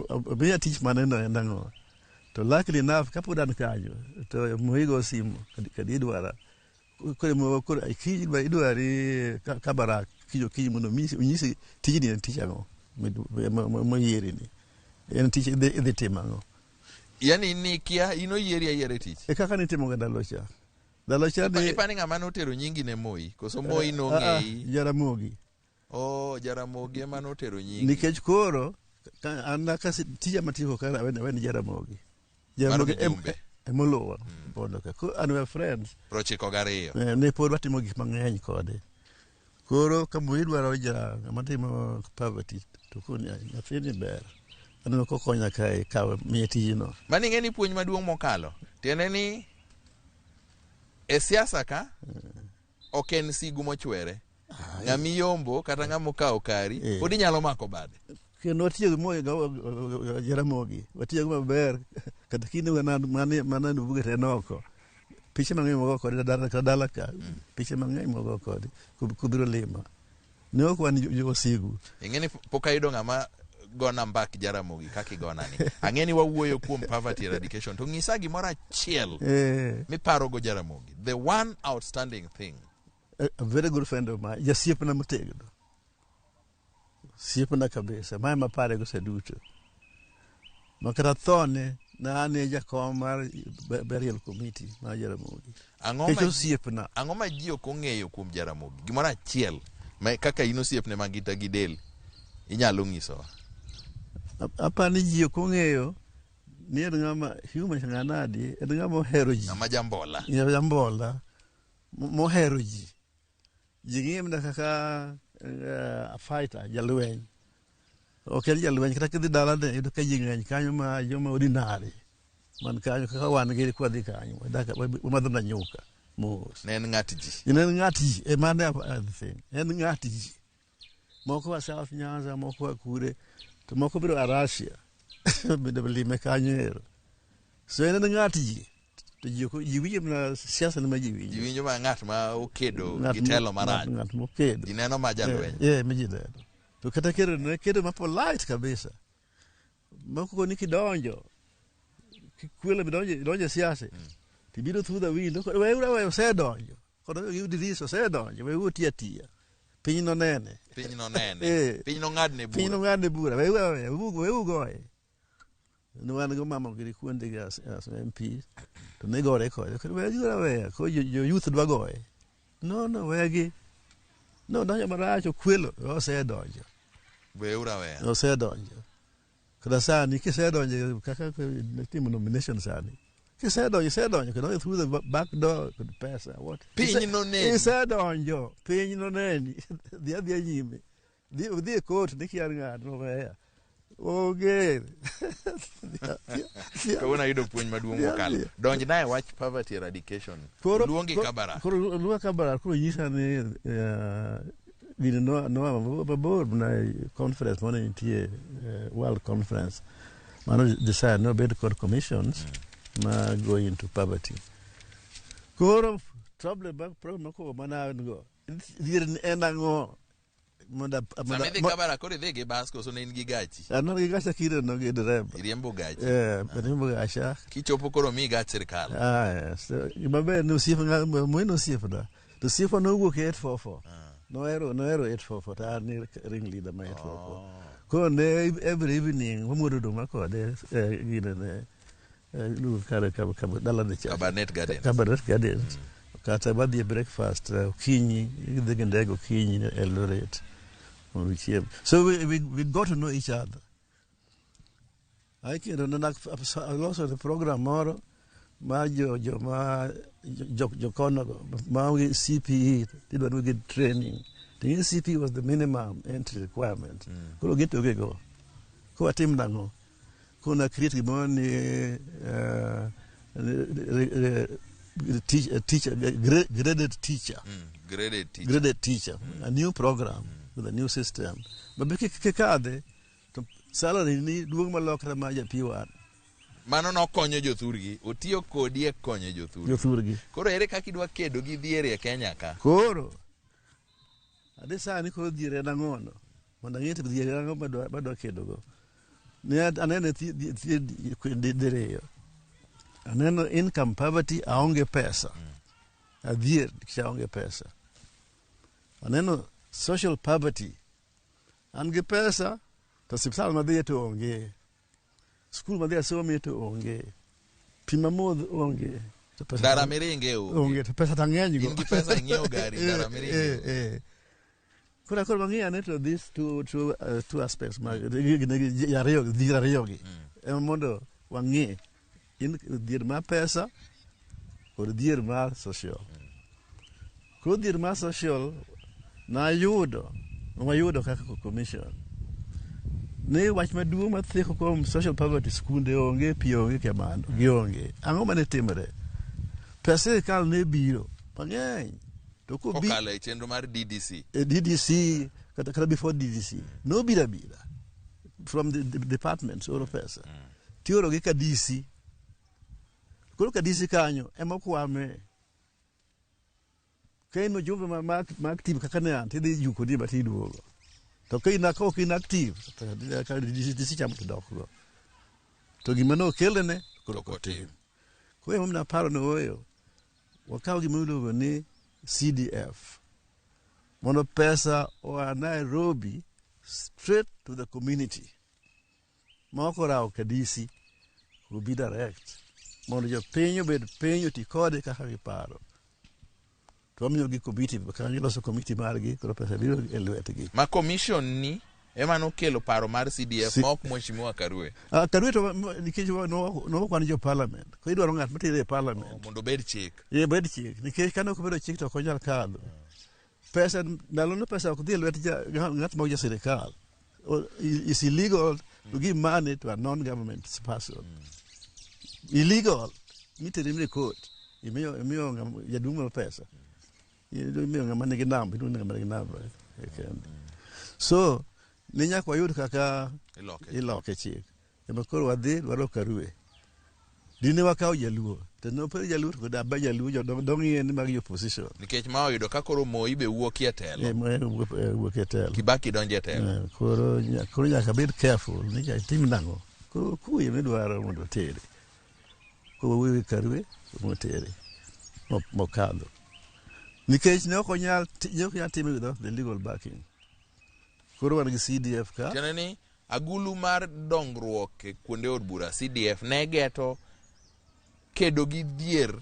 omiya tich maneno en ang'o. To luckily enough kapod an kanyo to Moi go simu kadi idwara. Koro kiny idwari Kabarak kiny okinyi mondo onyisi tijni en tich ang'o moyieri ni. En tich idhi timo ang'o. Yani nikia in oyieri ayiera e tich. E kaka nitimo ga ndalo cha. Ndalo cha ni Ipani ng'ama notero nyingi ne Moi koso Moi Ah, ah, nong'eyi? Jaramogi. Oh, Jaramogi ema notero nyingi. Nikech koro an tija matieko ka aweni Jaramogi. Jaramogi mjumbe. Emoluwa bondo ka. Koro and we are friends. 92. Ne pod watimo gik mang'eny kode. Koro ka Moi dwaro ja ng'ama timo poverty to koni nyathini ber. Aneno kokonya kae kawe miye tijno. Mano ing'e ni puonj maduong' mokalo. Tiende ni e siasa ka ok en sigu mochwere. Ng'ama iyombo kata ng'ama okawo kari pod inyalo mako bade. Kendo watiyo gi Moi Jaramogi. Watiyo go maber kata kinde mana buge te oko. Piche mang'eny mogo kode dala ka dala ka. Piche mang'eny mogo kode kubiro lima. Ne ok wan jo wasigu. Ing'e ni pok ayudo ng'ama gona mbak Jaramogi kaka igonani. Ang'e ni wawuoyo kuom poverty eradication to ng'isa gimoro achiel miparogo Jaramogi. The one outstanding thing. A very good friend of mine, jasiepna motegno. Osiepna kabisa, mae mapare go sa duto. Ma kata thone na an e jakom mar burial committee mar Jaramogi. Ang'o Nikech ma osiepna. Ang'o ma ji ok ong'eyo kuom Jaramogi? Gimoro achiel ma kaka in osiepne ma gita gi del inyalo nyisowa. Aparo ni ji ok ong'eyo ni en ng'ama human ng'anadi, en ng'ama ohero ji. Ng'ama jambola. Jambola mohero ji. Ji ng'iye mana kaka fighter, jalweny. Ok en jalweny, kata kidhi dalane iyudo ka ji ng'eny kanyo ma joma ordinary man kanyo kaka wan gi kwadhi kanyo wamadho mana nyuka mos. Ne en ng'at ji. En ng'at ji, ema ne thing. En ng'at ji. Moko wa South Nyanza, moko wa kure, to moko biro a Russia bende lime kanyo ero. So en ng'at ji. To ji ok ji winjo mana siasa ma ji winjo. Ji winjo ma ng'at ma okedo Ng'at gi telo marach. Ng'at mokedo. Ji neno ma jalweny. Ma ji neno. To kata kedo ne kedo ma polite kabisa. Moko koni kidonjo, kikwelo midonjo idonjo e siasa. Tibiro through the window, we we osedonjo. Kod gi osedonjo, we oti atiya. Piny nonene. Piny nonene. Piny nong'adne bura. Piny nong'adne bura. We we we we goye. Ne wan go mama giri kuonde gi as MP to ne gore kode. Koro we gora weya, koro jo youth dwa goye. No, wegi. No, donjo marach, okwelo, osedonjo. Weuru aweya. Osedonjo. Kata sani kisedonjo kaka timo nomination sani. Kisedonjo, isedonjo, kendo through the back door kod pesa. What? Piny noneni. Isedonjo, piny noneni. Dhi adhiya nyime. Dhi e court ni kia ng'ato noweya. Onge. Kawuono ayudo puonj maduong' mokalo. Donj na e wach poverty eradication. Luongi Kabarak. Koro luonga Kabarak, koro nyisa ni gini noa mabor na conference mane nitie, World Conference. Mano decide no obed kod commissions ma go into poverty. Koro problem mokwongo mana an go. Dhier ni en ang'o? Sama idhi Kabarak koro idhi gi bas koso ne in gi gachi? An gi gacha kinde no gi dereba. Iriembo gachi. Ariembo gacha. Kichopo koro miyi gach sirkal. Ah, yes. Gima ber ni osiepna, mweno osiepna. To osiepna nowuok e 844. Nohero 844 to an ni ring leader ma 844. Koro ne every evening wamuodo oduma kode gine ne iluongo kare dalane cha. Kabarnet Gardens. Kabarnet Gardens. Kata wadhi e breakfast okinyi, idhi gi ndege okinyi Eldoret mondo uchiem. So we got to know each other. Ai kendo ne aloso the program moro ma jokonogo maonge CPE tidwa ni gi training. To ing'e CPE was the minimum entry requirement. Koro gitoke go. Koro atim nang'o? Koro na create gimoro ni teacher, graded teacher. Graded teacher. Graded teacher. A new program with a new system. But kikadhe to salary ni duong' malokre ma ja P1. Mano nokonyo jothurgi, otiyo kodi e konyo jothurgi. Jothurgi. Koro ere kaka idwa kedo gi dhier e Kenya ka? Koro adhi sani koro dhier en ang'ono? Mondo ang'e to dhier en ang'o madwa kedogo. Ne aneno thier diriyo. Aneno income poverty, aonge pesa. Adhier nikech aonge pesa. Aneno social poverty. An gi pesa to osiptal madhiye to onge. Skul madhi asomie to onge. Pi mamodh onge. To pesa Ndara miringe onge. Onge to pesa to ang'eny go. In gi pesa ing'iewo gari, ndara miringe onge. Koro wang'iyo ane to these two aspects mag ariyo, dhier ariyo gi. Ema mondo wang'i in dhier mar pesa kod dhier mar social. Koro dhier mar social nayudo, wayudo kaka commission. Ni wach maduong' matheko kuom social poverty, skunde onge, pi onge, kamano, gionge. Ang'o mane timore? Pesa sirkal ne biro mang'eny. To kokalo e chenro mar DDC. E DDC, kata before DDC, nobiro abira from the departments oro pesa. Tioro gi ka DC. Koro ka DC kanyo ema okwame. Ka in mjumbe ma active kaka ne an, tidhi juko di batiduogo. To ka in ok in active, to ka DC chamo to dok go. To gima nokelene koro ok otim. Koro emomiyo naparo ni ooyo, wakaw gima iluongo ni CDF. Mondo pesa oa Nairobi straight to the community. Ma ok orawo ka DC, obi direct. Mondo jopiny obed piny oti kode kaka giparo. To wamiyogi committee, kaka giloso committee margi, koro pesa biro e lwetgi. Ma commission ni ema nokelo paro mar CDF ma ok Mheshimiwa Karue. Karue to nikech nokwan jo parliament. Koro idwaro ng'at matere e parliament. Mondo obed chik. Ye bed chik. Nikech kane ok obedo chik to ok onyal kadho. Pesa, ndalono pesa ok dhi e lwet ng'at ma ok ja sirikal. It's illegal to give money to a non-government person. Illegal. Miteri e court. Imiyo jaduong' mar pesa. Imiyo ng'ama nigi namba, iluongo ni ng'ama nigi namba. So, ne nyaka wayud kaka iloke chik. Ema koro wadhi dwaro Karue. Dine wakawo Jaluo. To ne opero Jaluo to kod aba Jaluo jodong yien mag opposition. Nikech ma oyudo ka koro Moi be wuok e telo. Moi wuok e telo. Kibaki donjo e telo. Koro nyaka bed careful ni tim nang'o. Koro kuye midwaro mondo otere. Koro wuoyo Karue motere. Mokadho. Nikech ne ok onyal time without the legal backing. Koro wan gi CDF ka. Tiende ni agulu mar dongruok e kuonde od bura CDF ne geto kedo gi dhier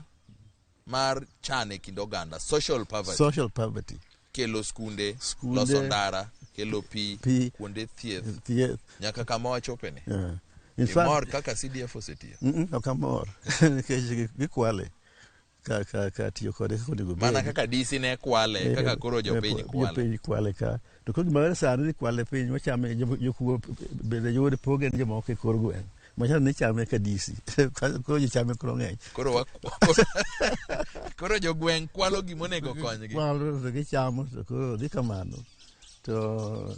mar chan e kind oganda, social poverty. Social poverty. Kelo skunde, loso ndara, kelo pi, kuonde thieth, nyaka kama wachopeni. In fact, Imor kaka CDF osetiyo? Ok amor nikech gikwale ka tiyo kode kaka onego Mana bed. kaka DC ne kwale, kaka koro jopiny kwale. Jopiny kwale ka. To koro gima ber sani ni kwale piny wachame jokuo bende yud poge ne jomoko e kor gweng'. Machalo ni chame ka DC. Koro jochame koro ng'eny. Koro jogweng' kwalo gimonego konygi. Kwalo to gichamo to koro dhi kamano. To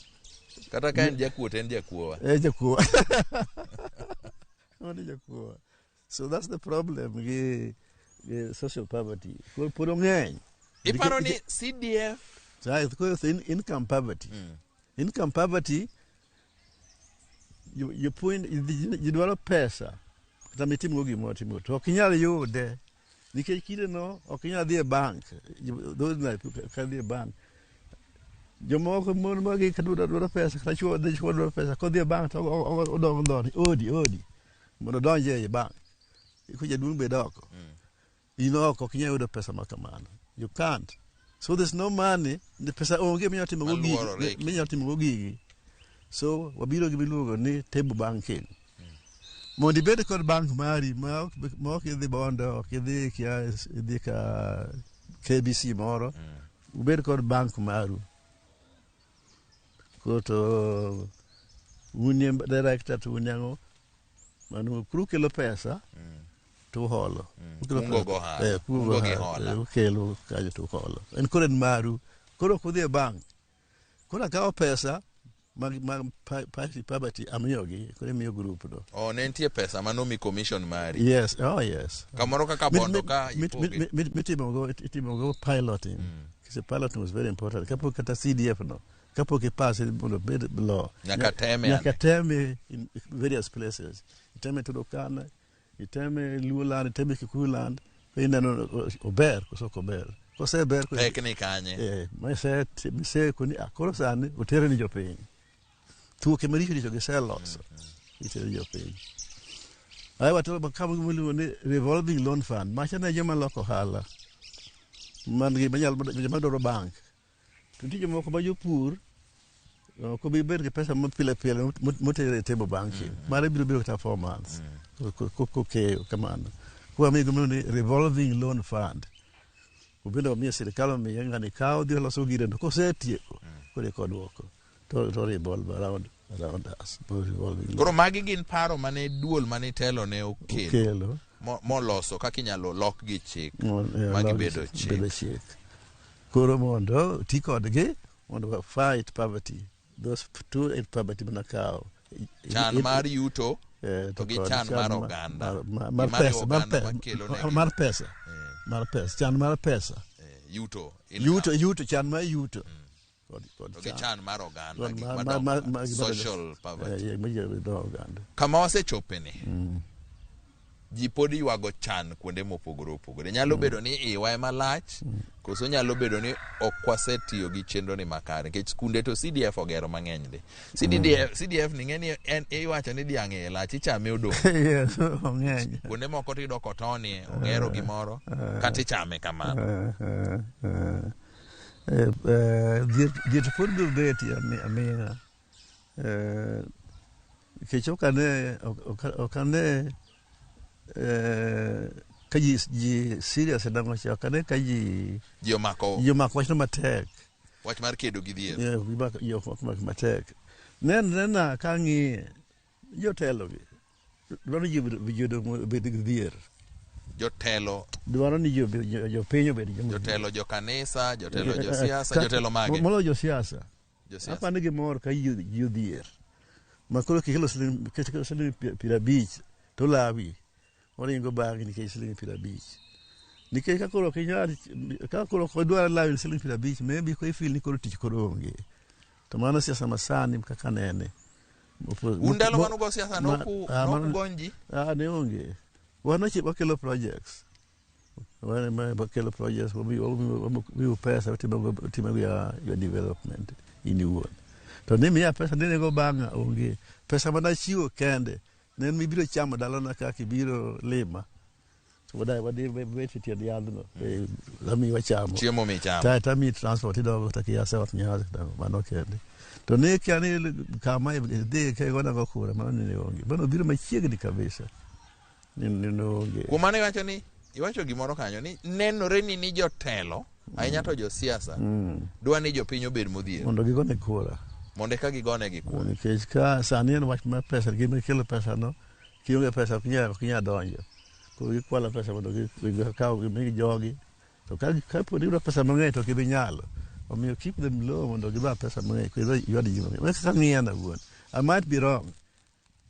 Kata ka en jakuo to en jakuowa. Eh, jakuo. Mano jakuo. So that's the problem gi social poverty. Koro pod ong'eny. Iparo ni CDF Right, koro income poverty. Income poverty, you point, ji dwaro pesa kata mitimgo gimoro timo to ok inyal yude nikech kindeno ok inyal dhi e bank. Those night ka dhi e bank, jomoko mon magi ka dwaro pesa kata chuo dichuo dwaro pesa kodhi e bank to odongo dhoot odi mondo odonj ei bank ko jaduong' bed oko in oko ok inyal yudo pesa ma kamano, you can't. So there's no money, pesa onge minyalo timogo gigi. Maluorore e kinde. Minyalo timogo gigi. So wabiro gi miluongo ni table banking mondo ibed kod bank mari ma ok idhi Bondo, ok idhi kia idhi ka KBC moro, ubed kod bank maru. Koro to un e director to un ang'o mano koro ukelo pesa to uholo. Ukelo Kungo pesa- go ohala. Kungo Kungo gi ohala. hola. Ukelo kanyo to uholo. En koro en maru. Koro ok udhi e bank. Koro akawo pesa mag poverty amiyogi, koro imiyo group no. Oh, ne nitie pesa manomi commission mari. Yes, oh yes. Kamoro kaka Bondo ka ipoge. Mitimogo piloting. Because piloting was very important. Kapok kata CDF no, kapok ipass mondo obed law. Nyaka teme Nyaka ane. teme in various places. Iteme Turkana, iteme Luo land, iteme Kikuyu land. Ineno ober koso ok ober. Koseber Pek ni kanye? Mise koni koro sani otere ni jopiny. Thuoke maricho richo giseloso. Itere ni jopiny. Ae watero kama gima ni revolving loan fund. Macha ne joma loko ohala. Man gi manyalo joma dwaro bank. To nitie jomoko ma jopur ok obi bedo gi pesa ma pile pile motere e table banking. Mare biro bedo kata 4 months. Kokeyo kamano. Koro wamiyo gima iluongo ni revolving loan fund. Obende omiyo sirikal omiye ng'ani kawo dhi loso gire to kosetieko koro eka oduoko. To revolve around us. Revolving loan. Koro magi gin paro mane duol mane itelo ne okelo. Okelo. Moloso kaka inyalo lok gi chik Yeah, ma lok gibedo chik. Bedo chik. Koro mondo ti kodgi mondo wa fight poverty. Those two in poverty mana kawo. Chan mar yuto to gi kod chan mar oganda. Gima riwo pesa, mar oganda makelo negi mar pesa. Mar pesa, chan mar pesa. Yuto. Yuto, yuto, chan mar yuto. Kod To gi chan mar oganda, Kod gik madongo ka, social poverty. Ma oganda. Kama wasechope ni, ji pod ywago chan kuonde mopogore opogore. Nyalo bedo ni iwa ema lach, koso nyalo bedo ni ok wasetiyo gi chenro ni makare. Nikech skunde to CDF ogero mang'eny ndi. CDF ni ng'eni en iwacho ni dhiang' iye lach ichame odong'. Yes, ong'eny. Kuonde moko tiyudo kotonie, ogero gimoro, kata ichame kamano. Dhier to pod biro betie aming'a. Nikech ok ane ka ji serious e dango cha, ok ane ka ji Ji omako ji omako wachno matek. Wach mar kedo gi dhier. Yeah, ji ok omako matek. Nena ka ang'iye, jotelo gi dwaro ni ji obed gi dhier. Jotelo Dwaro ni jopiny obed joma jotelo jo kanisa, jotelo josiasa, jotelo mage? Moloyo josiasa. Josiasa. Apani gimor ka ji odhier. Ma koro kikelo siling 50 to lawi. Oringo bang'i nikech siling 50. Nikech ka koro ok inyal, ka koro ok odwar lawi siling 50, maybe ko ifeel ni koro tich koro onge. To mano siasa masani kaka nene. Un ndalo mane ugo siasa nokugony ji? Ah, ne onge. Wan wakelo projects. Wakelo projects, wamiyo pesa, watimo ya development in iwuon. To ni miya pesa ninego bang'a onge. Pesa mana chiwo kende, ne en mibiro chamo dalana kaka ibiro lima. Wadai wadhi bet e tiend yadhno. Ami wachamo. Chiemo michamo. Ta tami transport idogo to kia South Nyanza to mano kende. To ne kia ni kama idhi ke gona go kura mano ne onge. Mano biro machiegni kabisa. Ni ne onge. Kuom mano iwacho ni iwacho gimoro kanyo ni nenore ni ni jotelo ahinya to josiasa dwa ni jopiny obed modhier Mondo gigone kura. mondo eka gigonegi kura. Nikech ka sani en wach mar pesa, gima kelo pesa no, kionge pesa ok inyal ok inyal donjo. Koro gikwalo pesa mondo gikaw gimi jogi. To ka kapo ni giyudo pesa mang'eny to ok gibi nyalo. Omiyo keep them low mondo giba pesa mang'eny kendo iyud ji mang'eny. Mano kaka ang'iyo an awuon. I might be wrong.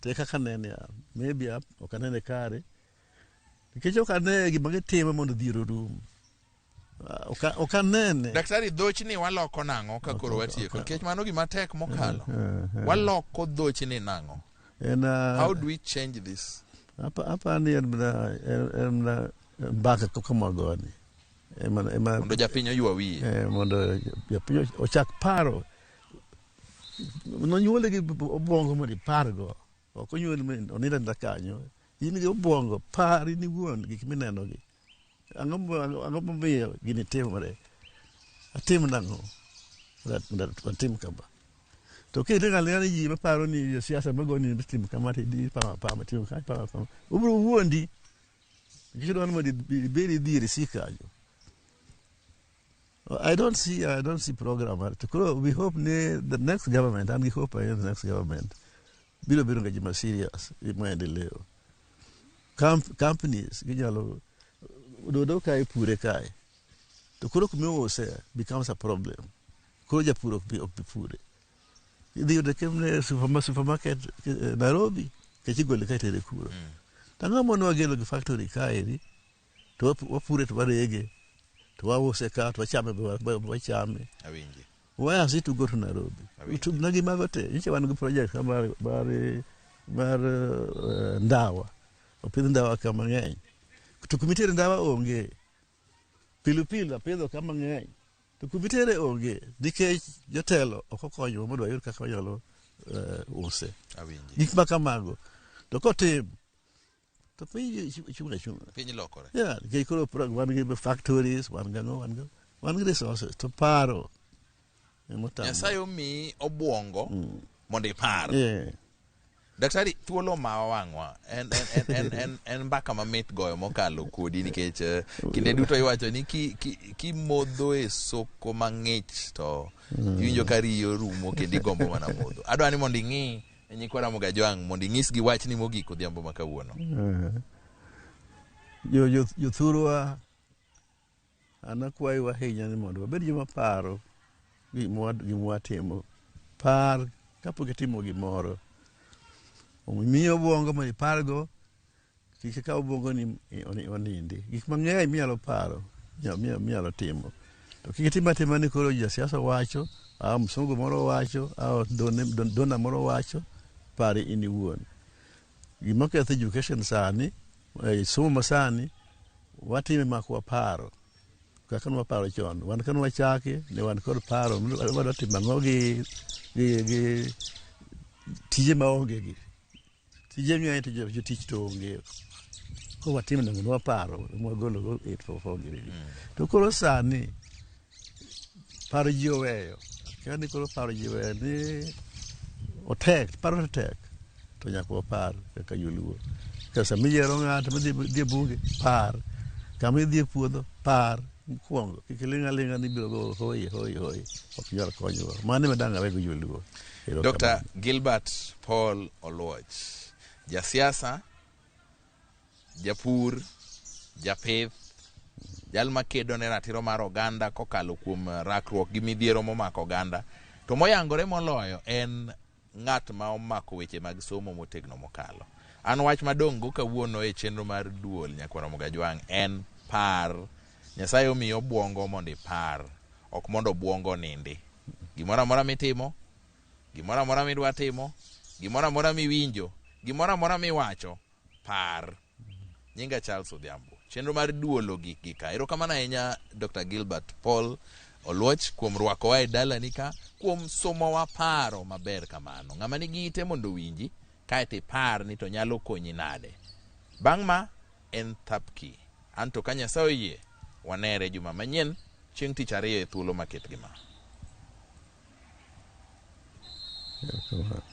To e kaka anene an. Maybe ok anene kare. Nikech ok ane gima gitimo mondo dhier orum. Ok anene. Daktari, dhochni waloko nang'o ka koro watieko? Nikech mano gima tek mokalo. Waloko dhochni nang'o? En, How do we change this? Apa ni en mana en mana mbaka kaka mwagoni. Ema Mondo japiny oywa wiye. Mondo japiny ochak paro. Nonyuole gi obwongo mondo ipargo. Ok onyuoli mondo onind aninda kanyo. In gi obwongo, par in iwuon gik minenogi. Ang'o momiyo gini timore? Atim nang'o? Mondo atim kama. To kiling' aling'a ni ji maparo ni josiasa magoni ni tim kama to idhi pamo apama, tim kama ipamo apama. Obiro wuondi. Nikech odwaro ni mondo ibed idhier isik kanyo. I don't see program. To koro we hope ni the next government, an gi hope ahinya the next government biro bedo ga joma serious gi maendeleo. Companies ginyalo dodo kae pure kae. To koro kuma iuse becomes a problem. Koro japur ok bi pure. Idhi yudo kemne supermarket Nairobi, nikech igole ka itere kuro. To ang'o mono wagelo gi factory kaeri, to wapure to warege, to wause ka, to wachame be wachame. Awinji. Why has it to go to Nairobi? Tubna gi mago te. Nyicha wan gi project ka mar ndawa. Opidh ndawa ka mang'eny. To kumitere ndawa onge. Pilipili apidho ka mang'eny. To kumitere onge. Nikech jotelo ok okonyowa mondo wayud kaka wanyalo use. Awinji. Gik ma kamago. To kotim, to piny chung' achung'a. Piny lokore. Yeah, nikech koro wan gi factories, wan gi ang'o, wan gi resources. To paro ema otamo. Nyasaye omiyi obwongo mondo ipar. Yeah. Daktari, thuolo omawa wang'wa. En mbaka mamit goyo mokalo kodi nikech kinde duto iwacho ni kimodho e soko mang'ich to iwinjo ka riyo rumo kendo igombo mana modho. Adwa ni mondo ing'i nyikwa Ramogi Ajwang' mondo inyisgi wachni mogik odhiambo ma kawuono. Jothurwa, an akwayo ahinya ni mondo wabed joma paro gima watimo. Par kapok itimo gimoro. Omiyo obwongo mondo ipargo, kik ikaw obwongo ni onindi. Gik mang'eny minyalo paro, minyalo timo. To kik itim atima ni koro jasiasa wacho, msungu moro wacho, dona moro wacho, par in iwuon. Gima ketho education sani, somo masani, watime mak waparo. Kaka ne waparo chon, wan kane wachake, ne wan kod paro, wadwa timo ang'o gi tije maonge gi. Tije ng'eny to jotich to onge. Koro watimo nang'o, ne waparo, mwagolo go 844 gi. To koro sani, paro ji oweyo. Kia ni koro paro ji oweyo ni otek, paro to tek. To nyaka wapar kaka joluo. Ka sama iyiero ng'ato madhi e bunge, par. Kama idhi e puodho, par. Mokwongo, kik iling' aling'a ni ibiro go hoi, hoi, hoi. Ok nyal konyowa. Mano ema dang' awego joluo. Dr. Gilbert Paul Oluoch, jasiasa, japur, japith, jal makedo ne ratiro mar oganda kokalo kuom rakruok gi midhiero momako oganda. To moyangore moloyo en ng'at ma omako weche mag somo motegno mokalo. An wach madong' go kawuono e chenro mar duol nyakwar Ramogi Ajwang' en par. Nyasaye omiyi obwongo mondo ipar, ok mondo obwongo onindi. Gimoro amora mitimo, gimoro amora midwa timo, gimoro amora miwinjo, gimoro amora miwacho, par. Nyinga Charles Odhiambo. Chenro mar duol ogik gi ka. Erokamano ahinya Dr. Gilbert Paul Oluoch kuom rwakowa e dalani ka, kuom somowa paro maber kamano. Ng'ama nigi ite mondo owinji, kaeto ipar ni to nyalo konyi nade. Bang' ma en Thapki. Anto ka Nyasaye oyie, wanere juma manyien chieng' tich ariyo e thuolo maket gi ma. Erokamano.